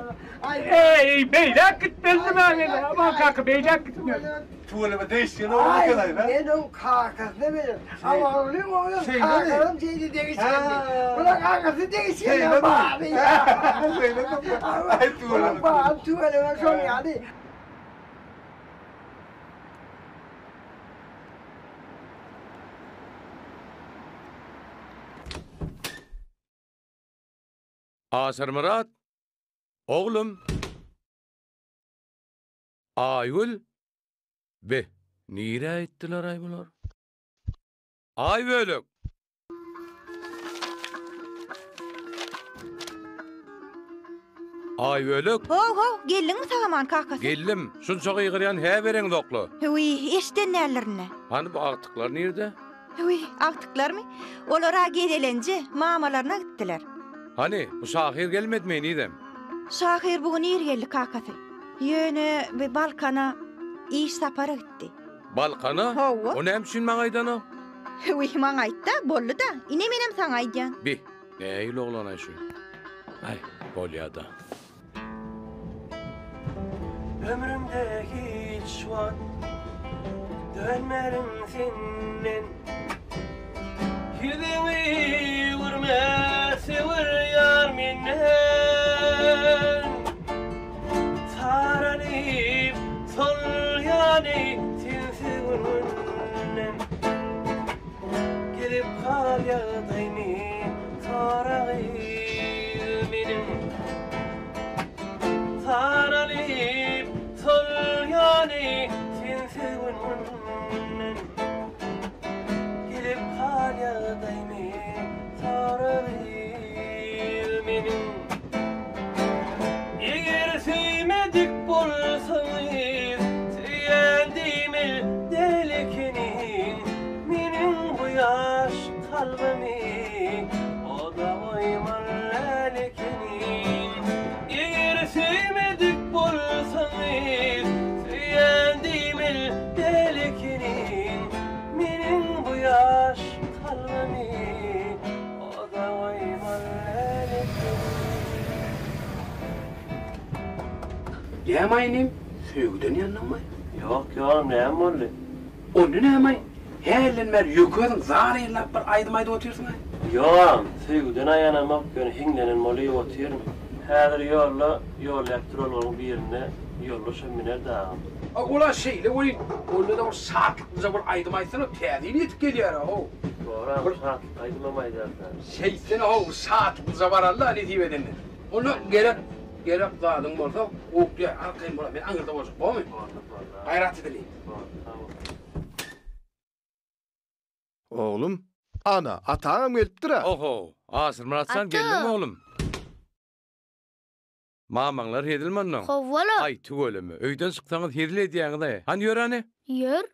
Speaker 3: Eý, beýläk gitmezdim-ä men, Aman kaka, beýläk gitmezdim.
Speaker 8: Tüweleme degişgen oglan eken-aý, hä?
Speaker 16: Aý, men oň kakasyna meňzedim. Amangulyň oglam kakasam şeýle degişgendi. Bulaň agasy degişgen baly.
Speaker 8: Şeýlemi? Aý, tüweleme.
Speaker 16: Bulaň baly tüweleme şoň ýaly.
Speaker 3: Aşyrmyrat, oglum. Aýgül, be, nirä gitdiler-aý bular? Aýbölek! Aýbölek!
Speaker 5: Ho-ho, geldiňmi sag-aman kakasy?
Speaker 3: Geldim. Şunça gygyrýan hä bereňzok-la.
Speaker 5: Wiý, eşiden däldirin-dä.
Speaker 3: Hany bu agtyklar nirde?
Speaker 5: Wiý, agtyklarmy? Olar-a gezelenje, mamalaryna gitdiler.
Speaker 3: Hany, bu şahyr gelmedimi henizem?
Speaker 5: Şahyr bu gün ir geldi kakasy. Ýöne bi Balkana iş sapara gitdi.
Speaker 3: Balkana?
Speaker 5: Hawa.
Speaker 3: O näme üçin maňa aýdanok?
Speaker 5: Wiý, maňa aýtda, boldy-da. Ine menem saňa aýdýan.
Speaker 3: Bi.
Speaker 17: Nähili oglan-aý şu? Aý, bolýa-da.
Speaker 18: Ömrümde hiç wagt dönmerin senden Ýüzüňi öwürme söwer ýar menden Saralyp solýany sensiz gün-günden Gelip hal ýagdaýmy soragyl meniň Saralyp solýany sensiz gün-günden Gelip hal ýagdaýmy soragyl meniň Eger söýmedik bolsaňyz söýen diýmel däl ekeniň Meniň bu ýaş kalbymy oda goýmaly däl ekeniň Eger söýmedik bolsaňyz söýen diýmel däl ekeniň Meniň bu ýaş kalbymy oda goýmaly däl ekeniň.
Speaker 14: Näme inim, söýgüden ýandyňmy?
Speaker 18: Ýok, ýok, näme boldy?
Speaker 14: Onda näme, hälden bäri ýökesiň, zar ýyllap bir aýdym aýdyp otyrsyň-aý?
Speaker 18: Ýogam, söýgüden aýanamok, ýöne hiňlenen bolyp otyryn. Häzir ýolda, ýolýak duralganyň birinde ýoldaşam miner-de agam.
Speaker 14: A ol-a şeýle welin, onda-da bir şatlyklyja bir aýdym aýtsana, täze ýyl ýetip gelýär-a-how.
Speaker 18: Dogry agam, şatlykly aýdymam aýdarys-a.
Speaker 14: Şeýtsene-how, bir şatlyklyja baraly-da, nesip edende. Onda gerek, gerek zadyň bolsa, gopýa, arkaýyn bola, men aňyrda boljak, bormy?
Speaker 18: Boldy, boldy.
Speaker 14: Gaýrat edeli.
Speaker 8: Oglum, ana, ataňam gelipdir-ä.
Speaker 17: Oho, Aşyrmyrat jan geldiňmi oglum? Mamaňlar hezilmi onnoň?
Speaker 4: Howwa-la.
Speaker 17: Aý, tüweleme, öýden çyksaňyz hezil edýäňiz-aý. Hany ýör hany.
Speaker 4: Ýör.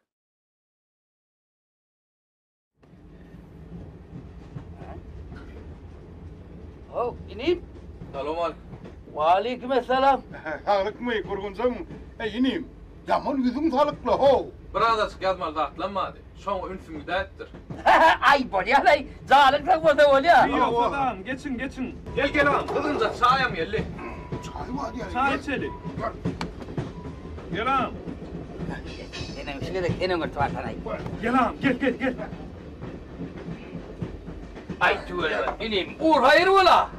Speaker 14: How, inim.
Speaker 6: Salowmalik.
Speaker 14: Waleýkim essalam.
Speaker 13: Saglykmy, gurgunjam? Eý, inim, ýaman ýüzüň salykly, how.
Speaker 6: Birazajyk ýazmaly zatlam bardy. Şoňa ünsüm gidäýipdir.
Speaker 14: Aý, bolýa-laý, janyň sag bolsa bolýa.
Speaker 19: Ýogsa-da, geçiň, geçiň.
Speaker 6: Gel, gel agam, gyzgynjak çaýam geldi.
Speaker 13: Çaý bar diýýär.
Speaker 19: Çaý içeli. Gel agam.
Speaker 14: Senem şu gezek sen öňürti barsanaý.
Speaker 19: Gel agam, gel, gel, gel.
Speaker 14: Aý, tüweleme, inim, ugur haýyr bola.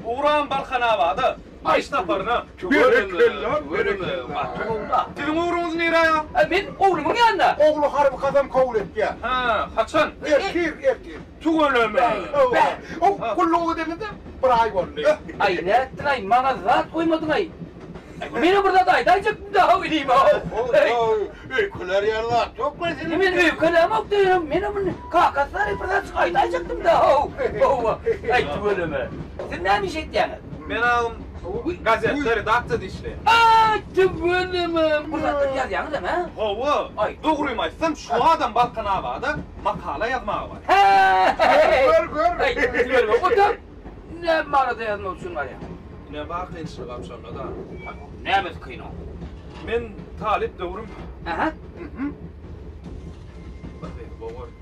Speaker 6: Ugram Balkanabada, iş saparyna.
Speaker 13: Berekella, berekella.
Speaker 14: Gaty gowy-da.
Speaker 6: Siziň ugruňyz nirä?
Speaker 14: Men oglumyň ýanyna.
Speaker 13: Ogly harby kasam kabul etýär.
Speaker 6: Hä, haçan?
Speaker 13: Ertir, ertir.
Speaker 6: Tüweleme.
Speaker 13: O gulluga gidende bir aý boldy.
Speaker 14: Aý, nätdiň-aý, maňa zat goýmadyň-aý. Menem bir zat aýdaýjakdym-da, how inim-ow.
Speaker 13: Öýkelär ýaly zat ýok-laý seniň.
Speaker 14: Men öýkelämok diýdim, menem indi kakasy zary bir zatjyk aýdaýjakdym-da, how. Hawa, aý, tüweleme. Siz näme iş etýäňiz?
Speaker 6: Men agam gazetde redaksiýada işleýän.
Speaker 14: Aý, tüweleme. Bir zatlar ýazýaňyzam, hä?
Speaker 6: Hawa, dogrymy aýtsam, şu adam Balkanabada makala ýazmaga barýar.
Speaker 14: Hä-hä-hä!
Speaker 13: Gör, gör.
Speaker 14: Aý, tüweleme. Otur. Näme barada ýazmak üçin barýaň?
Speaker 6: Ine bar kynçylygam şonda-da.
Speaker 14: Nämesi kyn oň?
Speaker 6: Men talyp döwrüm.
Speaker 14: Aha.
Speaker 6: Bir gyzy gowy gördüm.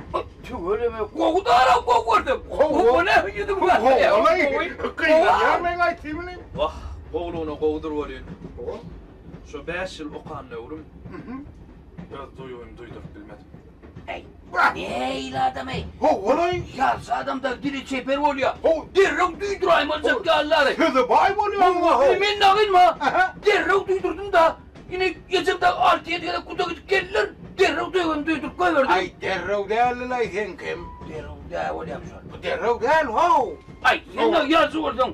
Speaker 14: Tüweleme, gowy dara gowy gördüm. Gowy ne ýüzüň bar.
Speaker 13: Gowy, gynanýar meň aýtymyny.
Speaker 6: Wah, gowulygyna gowudyr welin. Şo bäş ýyl okan döwrüm öz duýgymy duýduryp bilmedim.
Speaker 14: Äý, nähili adam-eý?
Speaker 13: Ho-olaý!
Speaker 14: Ýaş adam-da dili çeper bolýa. Derrew duýduraýmaljak ýaly-lary.
Speaker 13: Söze baý bolýa oňa ho.
Speaker 14: Men nagynma, derrew duýdurdym-da. Ine, ejem dagy alty-ýedi gezek guda gidip geldiler. Derrew duýgyny duýduryp goýberdim.
Speaker 13: Aý, derrew däldi-laý seňkem.
Speaker 14: Derrew däl bolýam şol.
Speaker 13: Bu derrew däl, how!
Speaker 14: Aý, sen dagy ýazyjy bolsaň,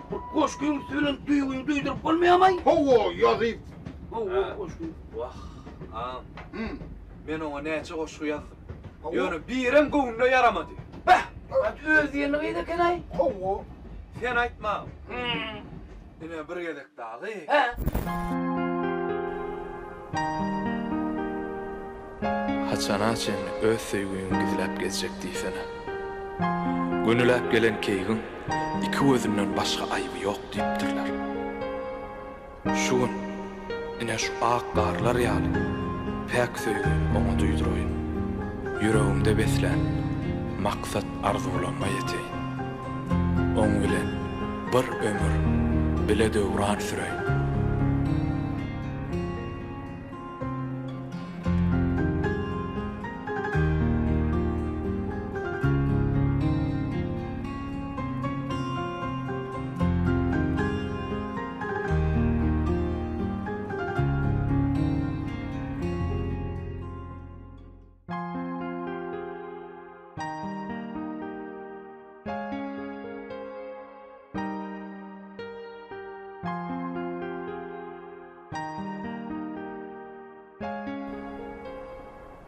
Speaker 14: bir goşgyň üsti bilen duýgyňy duýduryp bolmaýamy-aý?
Speaker 13: Hawa, ýazyp.
Speaker 14: Hawa, goşgy.
Speaker 6: Wah, agam. Men oňa näçe goşgy ýazdym. Ýöne birem göwnüne ýaramady.
Speaker 14: Beh! Öz diýenini gyz eken-aý.
Speaker 13: Hawa.
Speaker 6: Sen aýtma. Ine bir gezek dagy.
Speaker 14: Hä?
Speaker 6: Haçana çenli öz söýgüňi gizläp gezjek diýsene. Gönüläp gelen keýgiň iki gözünden başga aýby ýok diýipdirler. Şu gün, ine şu ak garlar ýaly päk söýgimi oňa duýduraýyn. Ýüregimde beslän maksat-arzuwlamma ýeteýin. Oň bilen bir ömür bile döwran süreýin.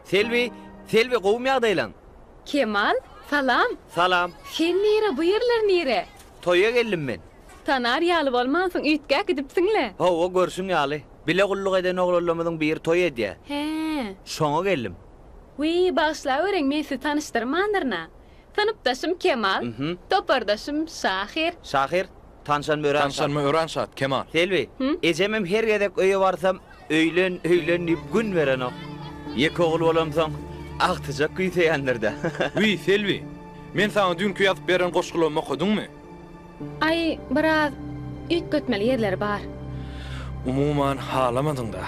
Speaker 11: Selbi, Selbi gowumy ýagdaýlaň?
Speaker 10: Kemal, salam.
Speaker 11: Salam.
Speaker 10: Sen nire, bu ýerler nire?
Speaker 11: Toýa geldim men.
Speaker 10: Tanar ýaly bolmansyň, üýtgäp gidipsiň-le.
Speaker 11: Hawa, görşüň ýaly. Bile gulluk eden oglanlarymyzyň biri toý edýär.
Speaker 10: Hä.
Speaker 11: Şoňa geldim.
Speaker 10: Wiý, bagyşlaweriň, men sizi tanyşdyrmandyryn-a. Synpdaşym Kemal, topardaşym Şahyr.
Speaker 11: Şahyr, tanşanyma örän şat.
Speaker 6: Tanşanyma örän şat, Kemal.
Speaker 11: Selbi, ejemem her gezek öýe barsam, öýlen, öýlen diýip gün berenok. Ýeke ogul bolamsoň, agtyjak küýseýändir-dä.
Speaker 6: Wiý, Selbi, men saňa düýnki ýazyp beren goşgularymy okadyňmy?
Speaker 10: Aý, biraz üýtgetmeli ýerleri bar.
Speaker 6: Umuman, halamadyň-da.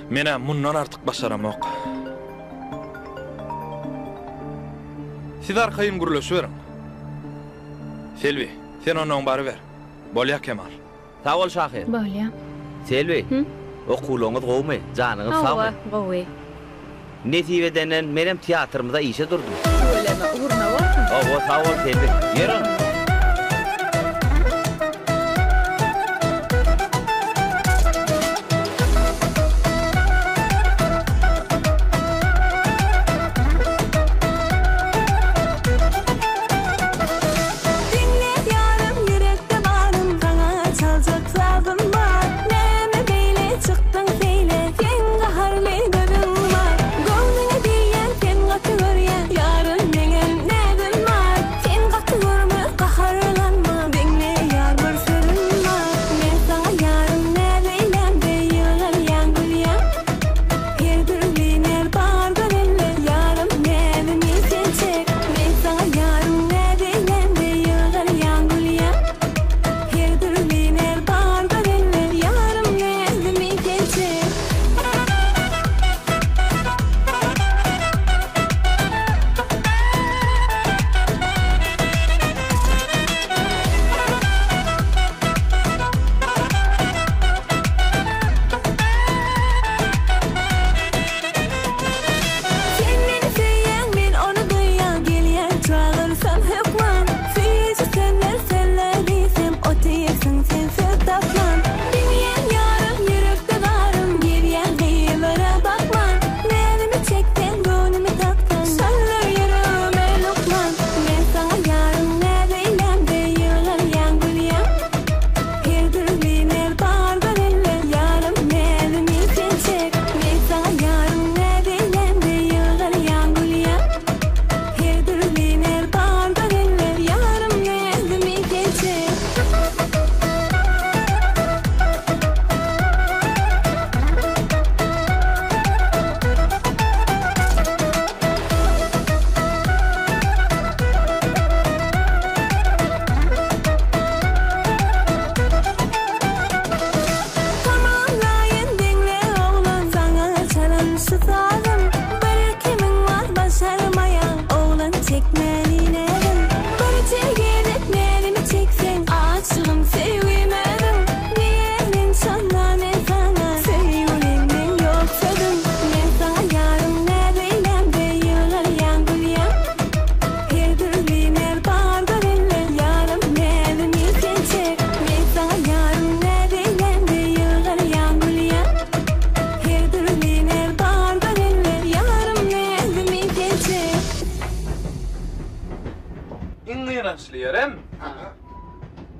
Speaker 6: Men-ä mundan artyk başaramok. Siz arkaýyn gürleşiberiň. Selbi, sen onnoň baryber. Bolýa, Kemal.
Speaker 11: Sag bol, şahyr.
Speaker 10: Bolýa.
Speaker 11: Selbi, okuwlaryňyz gowumy? Janyňyz sagmy?
Speaker 10: Hawa, gowy.
Speaker 11: Nesip edenden menem teatrymyza işe durdum.
Speaker 10: Tüweleme, ugruna bolsun.
Speaker 11: Hawa, sag bol, Selbi. Ýör onda.
Speaker 20: Diňle ýarym ýürekde barym saňa çaljak sazym bar Näme beýle çykdyň seýle seň gaharly gözüň bar Göwnüňe diýýän sen gaty görýän ýarym meňem näzim bar Sen gaty görme gaharlanma diňle ýar bir sözüm bar Men saňa ýarym näz eýlämde ýylgyrýaň gülýäň Her dürli näz bar gözelde ýarym näzimi sen çek Men saňa ýarym näz eýlämde ýylgyrýaň gülýäň Her dürli näz bar gözelde ýarym näzimi sen çek. Sen meni söýýäň, men ony duýýan, gelýän çagyrsam hökman. Süýji sözler sözle diýsem, otyrsyň sen söz tapman. Bilýän ýarym, ýürekde garym, gezýän gyzlara bakman. Näzimi çekseň, göwnümi tapsaň, şonlar ýüregime lukman. Men saňa ýarym, näz eýlämde ýylgyrýaň, gülýäň. Her dürli näz bar gözelde, ýarym näzimi sen çek. Men saňa ýarym näz eýlämde ýylgyrýaň, gülýäň. Her dürli näz bar gözelde, ýarym näzimi sen çek. Tamamlaýyn diňle oglan saňa çalan şu sazym Bir kemiň bar başarmaýaň oglan çekmäni näzim Birje gezek näzimi çekseň aşygym söýgim özüň Diýerin şonda men saňa söýgülim meň ýok sözüm Men saňa ýarym näz eýlämde ýylgyrýaň gülýäň Her dürli näz bar gözelde ýarym näzimi sen çek Men saňa ýarym näz eýlämde ýylgyrýaň gülýäň Her dürli näz bar gözelde ýarym näzimi sen çek.
Speaker 6: Iň gynançly ýerem,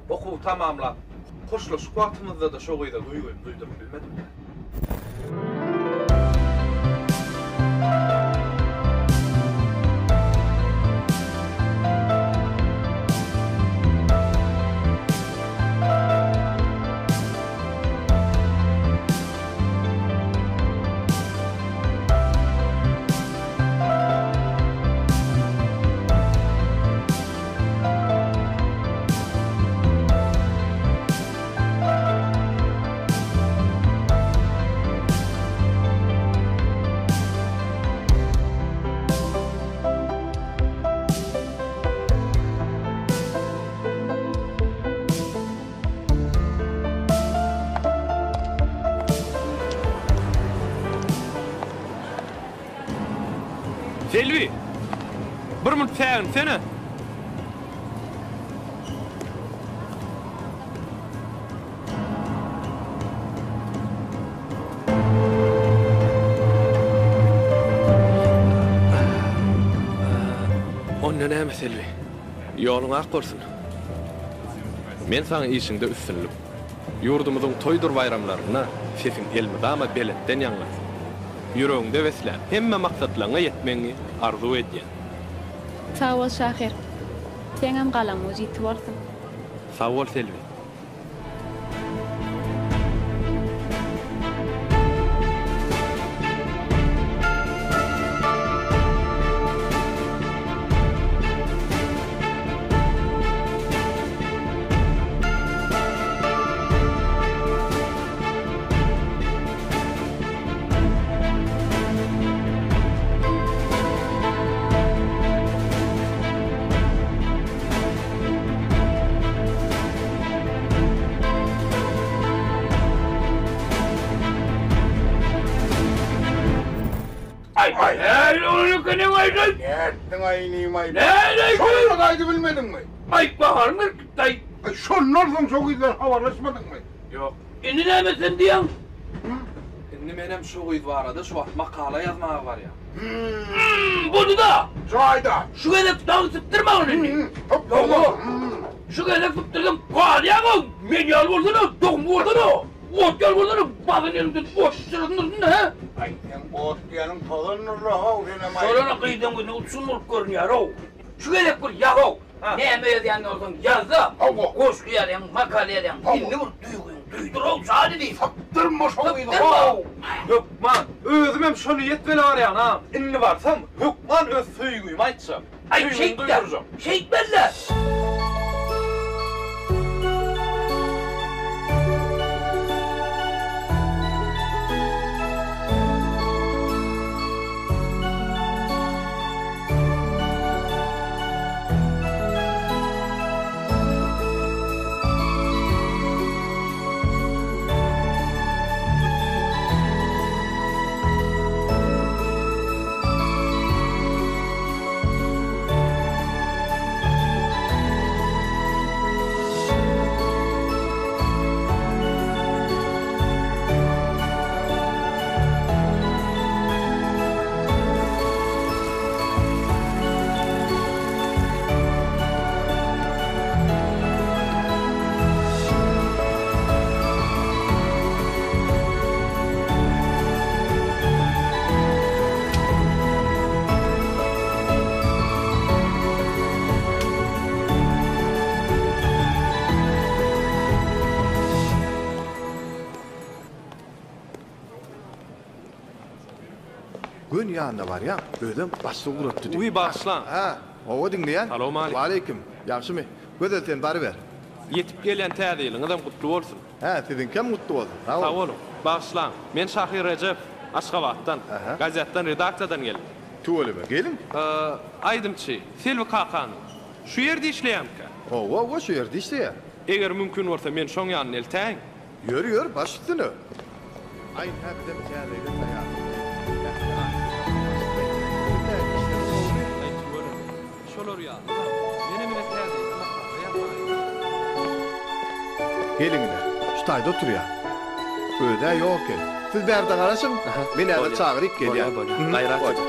Speaker 6: okuwy tamamlap, hoşlaşyk wagtymyzda-da şo gyza duýgymy duýduryp bilmedim-dä. Selbi! Bir munt säginsene! Onda näme Selbi? Ýoluň ak bolsun. Men saňa işiňde üstünlik, ýurdumyzyň toýdur baýramlarynda sesiň elmydama belentden ýaňlansyn. Ýüregiňde beslän hemme maksatlaryňa ýetmegiňi arzuw edýän.
Speaker 10: Sag bol şahyr. Seňem galamyň ujy ýiti bolsun.
Speaker 6: Sag bol Selbi.
Speaker 14: Aý, näle onuňky aýdan?
Speaker 13: Nätdiň aý inim aý?
Speaker 14: Näle?
Speaker 13: Şonda gaýdybilmediňmi?
Speaker 14: Aý, baharym gelip gitdi aý.
Speaker 13: Şondan soň şo gyz bilen habarlaşmadyňmy?
Speaker 6: Ýok.
Speaker 14: Indi näme sen diýýäň?
Speaker 6: Indi menem şo gyz barada şu wagt makala ýazmaga barýan.
Speaker 14: Hum, boldy-da!
Speaker 13: Jaýda!
Speaker 14: Şu gezek dagy sypdyrmagyn indi. Ýok-a. Şu gezek sypdyrsaň galýaň-ow! Men ýaly bolsana, dogumly bolsana, ot ýaly bolsana, basyny eliňden ot syçradyndyrsyn-da, hä?
Speaker 13: Aý, seň ot diýeniň tozandyr-la-how, senem-aý.
Speaker 14: Şolara gyzyň gözüne uçgun bolup görünýär-ow. Şu gezek bir ýaz-ow. Näme ýazýan bolsaň ýaz-da, goşgy ýazýaň, makala ýazýaň, indi bir duýgyňy duýdur-ow, şady diýip.
Speaker 13: Sypdyrma şo gyzy-how!
Speaker 6: Hökman! Özümem şo niýet bile barýan agam. Indi barsam, hökman öz söýgümi aýtjak.
Speaker 14: Aý,
Speaker 6: Söýgimi
Speaker 14: şeýtme!
Speaker 6: duýdurjak.
Speaker 14: Şeýtmeli-dä!
Speaker 8: Göni ýanyna barýaň, özem başlyk ugratdy diý.
Speaker 6: Uý, bagyşlaň.
Speaker 8: Hä, hawa diňleýän.
Speaker 6: Salowmaleýkim.
Speaker 8: Waleýkim. Ýagşymy? Gözel sen baryber.
Speaker 6: Ýetip gelýän täze ýylyňyzam gutly bolsun.
Speaker 8: Hä, siziňkem gutly bolsun. Sag
Speaker 6: Sag boluň. Bagyşlaň, men şahyr Rejep, Aşgabatdan, gazetden, redaksiýadan geldim.
Speaker 8: Tüweleme, geliň.
Speaker 6: Aýdymçy, Selbi kakanyň şu ýerde işleýärmikä?
Speaker 8: Hawa, hawa, şu ýerde işleýär.
Speaker 6: Eger mümkin bolsa, meni şoň ýanyna eltäýiň.
Speaker 8: Ýör, ýör, baş üstüne. Aý, hä, bizem täze ýyla taýýarlyk görüp, ähli artistlerimiz başlygy. Siz-ä işleriň gowumy?
Speaker 6: Aý, tüweleme. Şolar ýaly-da, menem ine täze ýyla makala ýazmaga geldim.
Speaker 8: Geliň ine, şu taýda oturýar. Öz-ä ýok eken. Siz bärde garaşyň, men häzir çagyryp gelýän.
Speaker 18: Bolýar, bolýar. Gaýrat ediň.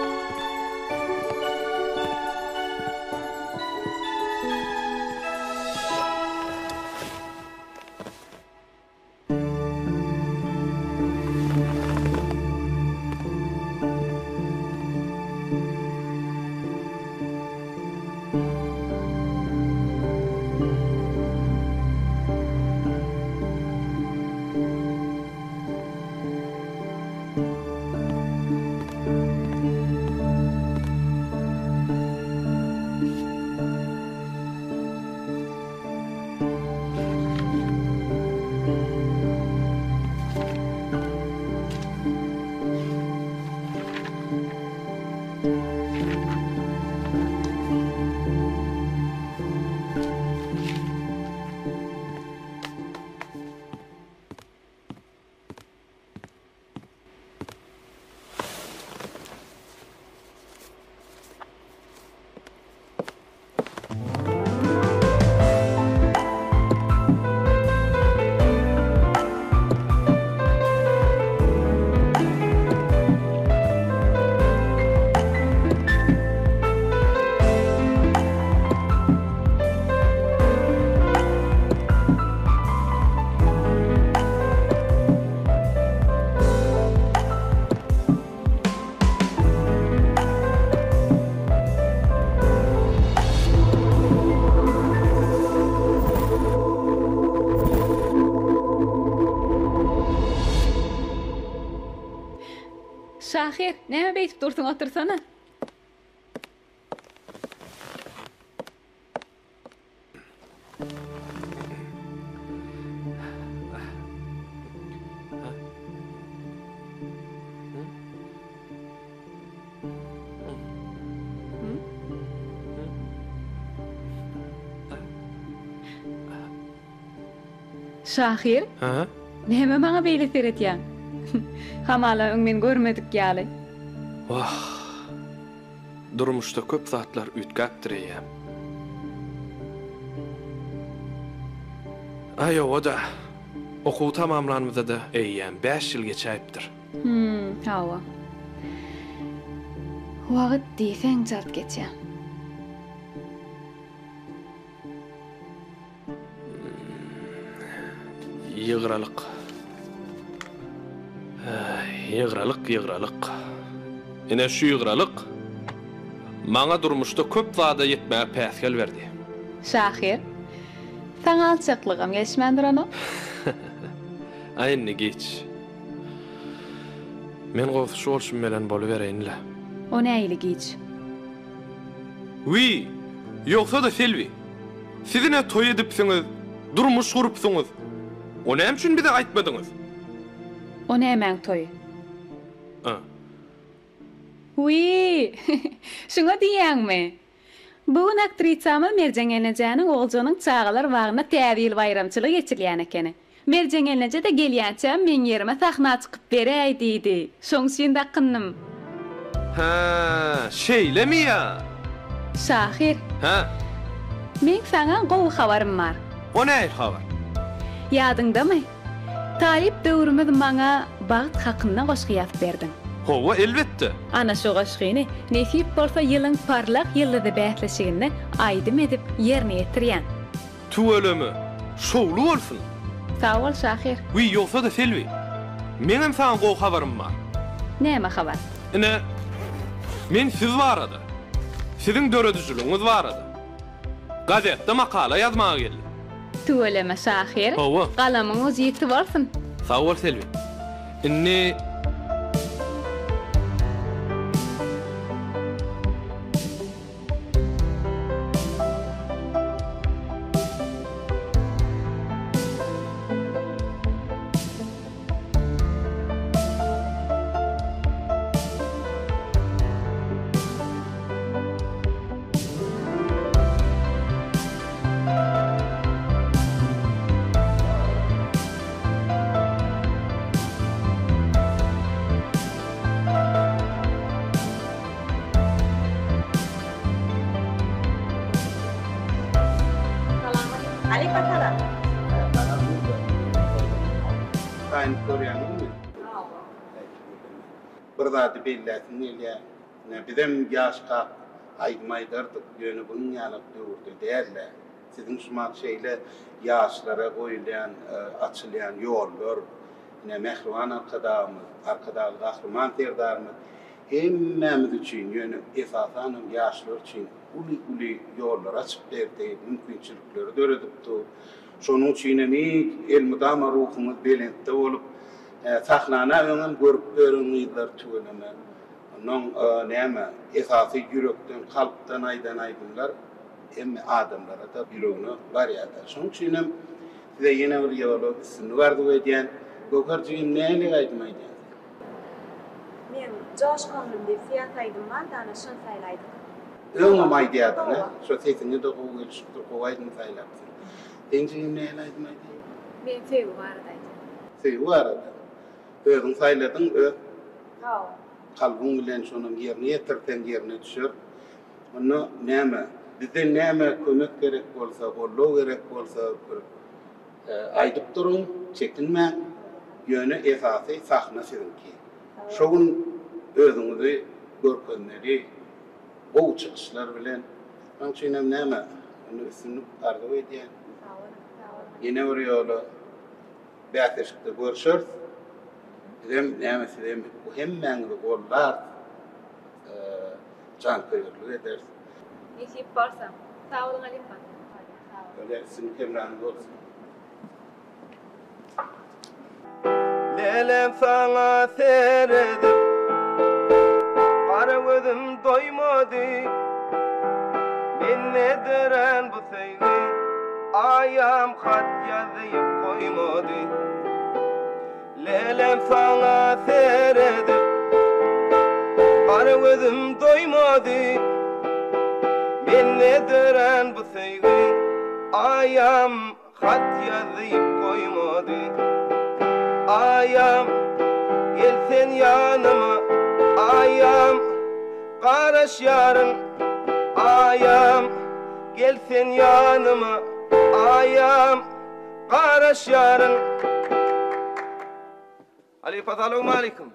Speaker 10: Şahyr, näme beýdip dursuň, otursana. Şahyr?
Speaker 6: Hä?
Speaker 10: Näme maňa beýle seredýäň? Hamala öň meni görmedik ýaly.
Speaker 6: Wah! Durmuşda köp zatlar üýtgäpdir eýýäm. Aý owa-da, okuwy tamamlanymyza-da eýýäm bäş ýyl geçäýipdir.
Speaker 10: Hum, hawa. Wagt diýseň çalt geçýär.
Speaker 6: Ýygralyk. Ýygralyk, ýygralyk. Ine şu ýygralyk maňa durmuşda köp zada ýetmäge päsgel berdi.
Speaker 10: Şahyr, saňa alçaklygam gelişmän duranok.
Speaker 6: Aý indi giç. Men gowusy şu bolşum bilen bolubereýin-le.
Speaker 10: O nähili giç?
Speaker 6: Wiý, ýogsa-da Selbi, siz ine toý edipsiňiz, durmuş gurupsyňyz. O näme üçin bize aýtmadyňyz?
Speaker 10: O nämäň toýy?
Speaker 6: A.
Speaker 10: Wiý, şuňa diýýäňmi? Bu gün aktrisamyz Merjen gelnejäniň Oguljanyň çagalar bagynda Täze ýyl baýramçylygy geçirilýän ekeni. Merjen gelneje-de gelýänçäm meň ýerime sahna çykyp beräý diýdi. Şoň üçin dakyndym.
Speaker 6: Hä, şeýlemi ýa?
Speaker 10: Şahyr.
Speaker 6: Hä?
Speaker 10: Meň saňa gowy habarym bar.
Speaker 6: O nähili habar?
Speaker 10: Ýadyňdamy? Talyp döwrümiz maňa bagt hakynda goşgy ýazyp berdiň.
Speaker 6: Hawa, elbetde.
Speaker 10: Ana şu goşgyny nesip bolsa ýylyň parlak ýyldyzy bäsleşiginde aýdym edip ýerine ýetirýän.
Speaker 6: Tüweleme, şowly bolsun!
Speaker 10: Sag bol şahyr.
Speaker 6: Wiý, ýogsa-da Selbi, meňem saňa gowy habarym bar.
Speaker 10: Näme habar?
Speaker 6: Ine, men siz barada, siziň döredijiligiňiz barada gazetde makala ýazmaga geldim.
Speaker 10: Tüweleme şahyr.
Speaker 6: Hawa.
Speaker 10: Galamyň ujy ýiti bolsun.
Speaker 6: Sag bol Selbi. Indi.
Speaker 5: Halypa salam.
Speaker 13: Gaýnyp görýäňizmi? Bir zady belläsim gelýär. Ine, bizem ýaşkak aýdym aýdardyk, ýöne bunuň ýalak döwürde däl-dä. Siziň şumat şeýle ýaşlara goýulýan, açylýan ýollar, ine, mähriban Arkadagymyz, Arkadagly Gahryman Serdarymyz hemmämiz üçin, ýöne esasanam ýaşlar üçin uly-uly ýollary açyp berdi, mümkinçilikleri döredip dur. Şonuň üçinem elmydama ruhuňyz belentde bolup, sahnany öňem görüp ýören gyzlar tüweleme. Onnoň näme, esasy ýürekden, kalpdan aýdan aýdymlar hemme adamlara-da ýüregine barýar-da. Şonuň üçinem size ýene bir ýola üstünlik arzuw edýän. Göwher jigim nähili aýdym aýdýaň sen?
Speaker 9: Meň Joş köňlüm diýip syýasy aýdym bar-da ana şony saýlaýdyk.
Speaker 13: Öňem aýdýardyň-a, şo sesiňe-de gowy gelişipdir, gowy aýdym saýlapsyň. Sen jigim nähili aýdym aýdýaň?
Speaker 9: Men söýgi barada aýdýan.
Speaker 13: Söýgi barada. Özüň saýladyň, öz kalbyň bilen şonuň ýerine ýetirseň ýerine düşer. Onda näme, bizden näme kömek gerek bolsa, goldaw gerek bolsa bir aýdyp duruň, çekinmäň. Ýöne esasy sahna siziňki. Şo gün özüňizi görkezmeli gowy çykyşlar bilen. Şonuň üçinem näme, onda üstünlik arzuw edýän. Ýene bir ýola Bäsleşikde görşeris. Bizem näme sizem hemmäňizi gollarys. Janköýerlik ederis.
Speaker 9: Nesip bolsa. Sag boluň halypa.
Speaker 13: Bolýar üstünlik hemraňyz bolsun.
Speaker 2: Lelem saňa seredip.
Speaker 15: doýmady. Mende dörän bu söýgi Aýam hat ýazyp goýmady. Lälem saňa seredip Gara gözüm doýmady. Mende dörän bu söýgi Aýam Hat ýazyp goýmady. Aýam, gel sen ýanyma, Aýam, garaşýaryn. Aýam, gel sen ýanyma, Aýam, garaşýaryn. Halypa salowmaleýkim.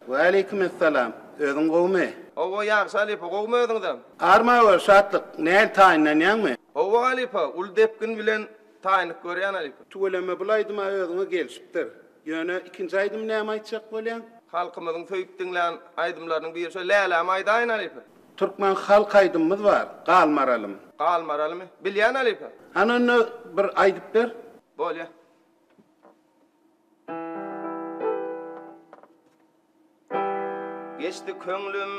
Speaker 13: Waleýkim essalam. Özüň gowumy?
Speaker 15: Hawa ýagşy halypa, gowumy özüňizem?
Speaker 13: Arma gör, Şatlyk, nähili taýynlanýaňmy?
Speaker 15: Hawa halypa, uly depgin bilen taýynlyk görýän halypa.
Speaker 13: Tüweleme bul aýdyma özüňe gelşipdir. Ýöne ikinji aýdymy näme aýtjak bolýaň?
Speaker 15: Halkymyzyň söýüp diňlän aýdymlarynyň biri şo Lälämi aýdaýyn halypa.
Speaker 13: Türkmen halk aýdymymyz bar, Galmaralym.
Speaker 15: Galmaralymy? Bilýän halypa.
Speaker 13: Hany onda bir aýdyp ber.
Speaker 15: Bolýa. Geçdi köňlüm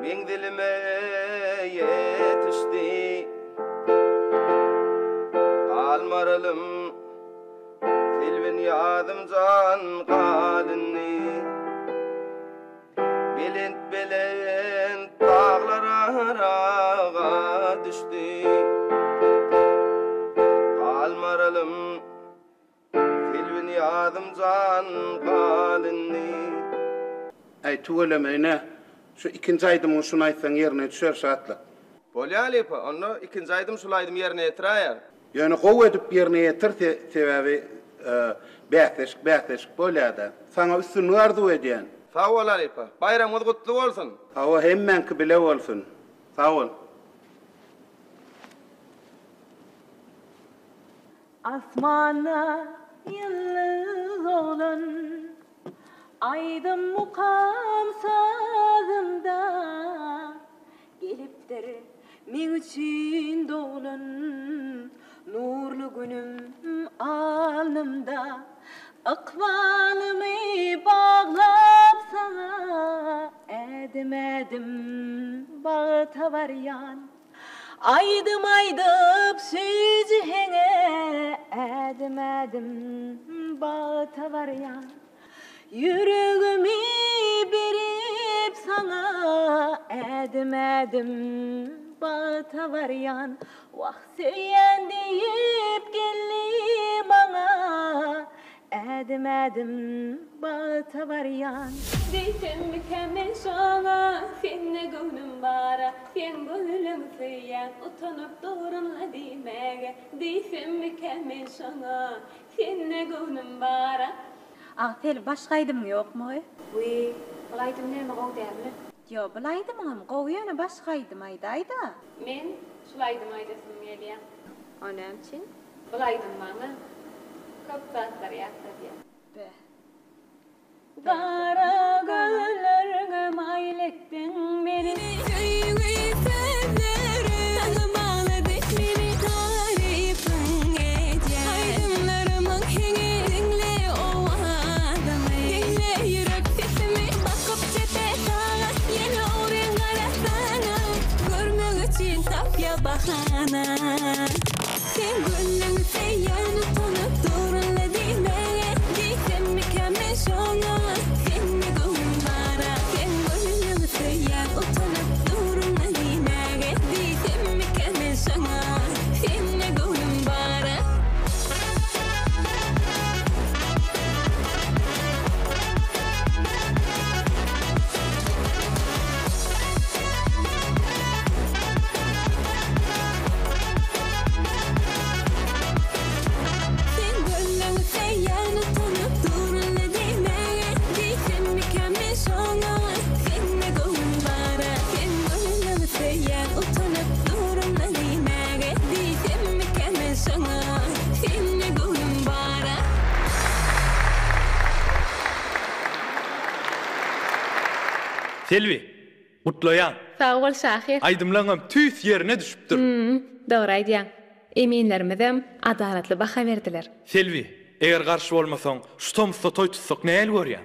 Speaker 15: menzilime ýetişdi. Galmaralym Selbin ýazym jan gal indi. Belent-belent daglar araga düşdi. Galmaralym Selbinýazym jan gal indi.
Speaker 13: Äý tüweleme ine şu ikinji aýdymyňy şuny aýtsaň ýerine düşer Şatlyk.
Speaker 15: Bolýa halypa, onda ikinji aýdym şul aýdymy ýerine ýetiräýer.
Speaker 13: Ýöne gowy edip ýerine ýetir sebäbi bäsleşik bäsleşik bolýada. Saňa üstünlik arzuw edýän.
Speaker 15: Sag bol halypa. Baýramyňyz gutly bolsun.
Speaker 13: Hawa hemmäňki bile bolsun. Sag bol.
Speaker 20: Asmanda ýyldyz oglan Aýdym mukam sazymda Gelipdir meň üçin doglan Nurly günüm alnymda Ykbalymy baglap saňa Ädim-ädim bagta barýan Aýdym aýdyp süýji heňe Ädim-ädim bagta barýan. Ýüregimi berip saňa Ädim-ädim bagta barýan. Wah söýýän diýip geldi maňa Ädim-ädim bagta barýan.
Speaker 10: Diýsemmikä men şoňa, Sende göwnüm bar-a, Seň göwnüň söýýän, Utanyp durun-la diýmäge. Diýsemmikä men şoňa, Sende göwnüm bar-a.
Speaker 5: Agsel, başga aýdymyň ýokmy?
Speaker 9: Wiý, bul aýdym näme gowy dälmi?
Speaker 5: Ýo, bul aýdymyňam gowy ýöne başga aýdym aýdaýda.
Speaker 10: Men şul aýdymy aýdasym gelýä.
Speaker 9: O näme üçin?
Speaker 10: Bul aýdym maňa köp zatlary ýatladýar.
Speaker 9: Beh.
Speaker 10: Gara gözleriňe maýyl etdiň meni.
Speaker 20: Söýgi sözleri saňa baglady meni tarypyň edýän aýdymlarymyň heňi diňle owazymy diňle ýürek sesimi bakyp çepe saga ýene ogryn garasaňa görmek üçin tapýa bahana. Seň gönlüň söýýän utanyp durun-la diýmäge Diýsemmikä men şoňa Sende göwnüm bar-a Seň gönlüň söýýän utanyp durun-la diýmäge Diýsemmikä men şoňa Sende göwnüm bar-a. Sen gönlüň söýýän utanyp durun-la diýmäge Diýsemmikä men şoňa Sende göwnüm bar-a Sen gönlüň söýýän utanyp durun-la diýmäge Diýsemmikä men şoňa Sende göwnüm bar-a.
Speaker 6: Selbi, Gutlaýan.
Speaker 10: Sag bol şahyr.
Speaker 6: Aýdymlaňam tüýs ýerine düşüpdir.
Speaker 10: Hum, dogry aýdýaň. Eminlerimizem adalatly baha berdiler.
Speaker 6: Selbi, eger garşy bolmasaň, şu tomusda toý tutsak nähili görýäň?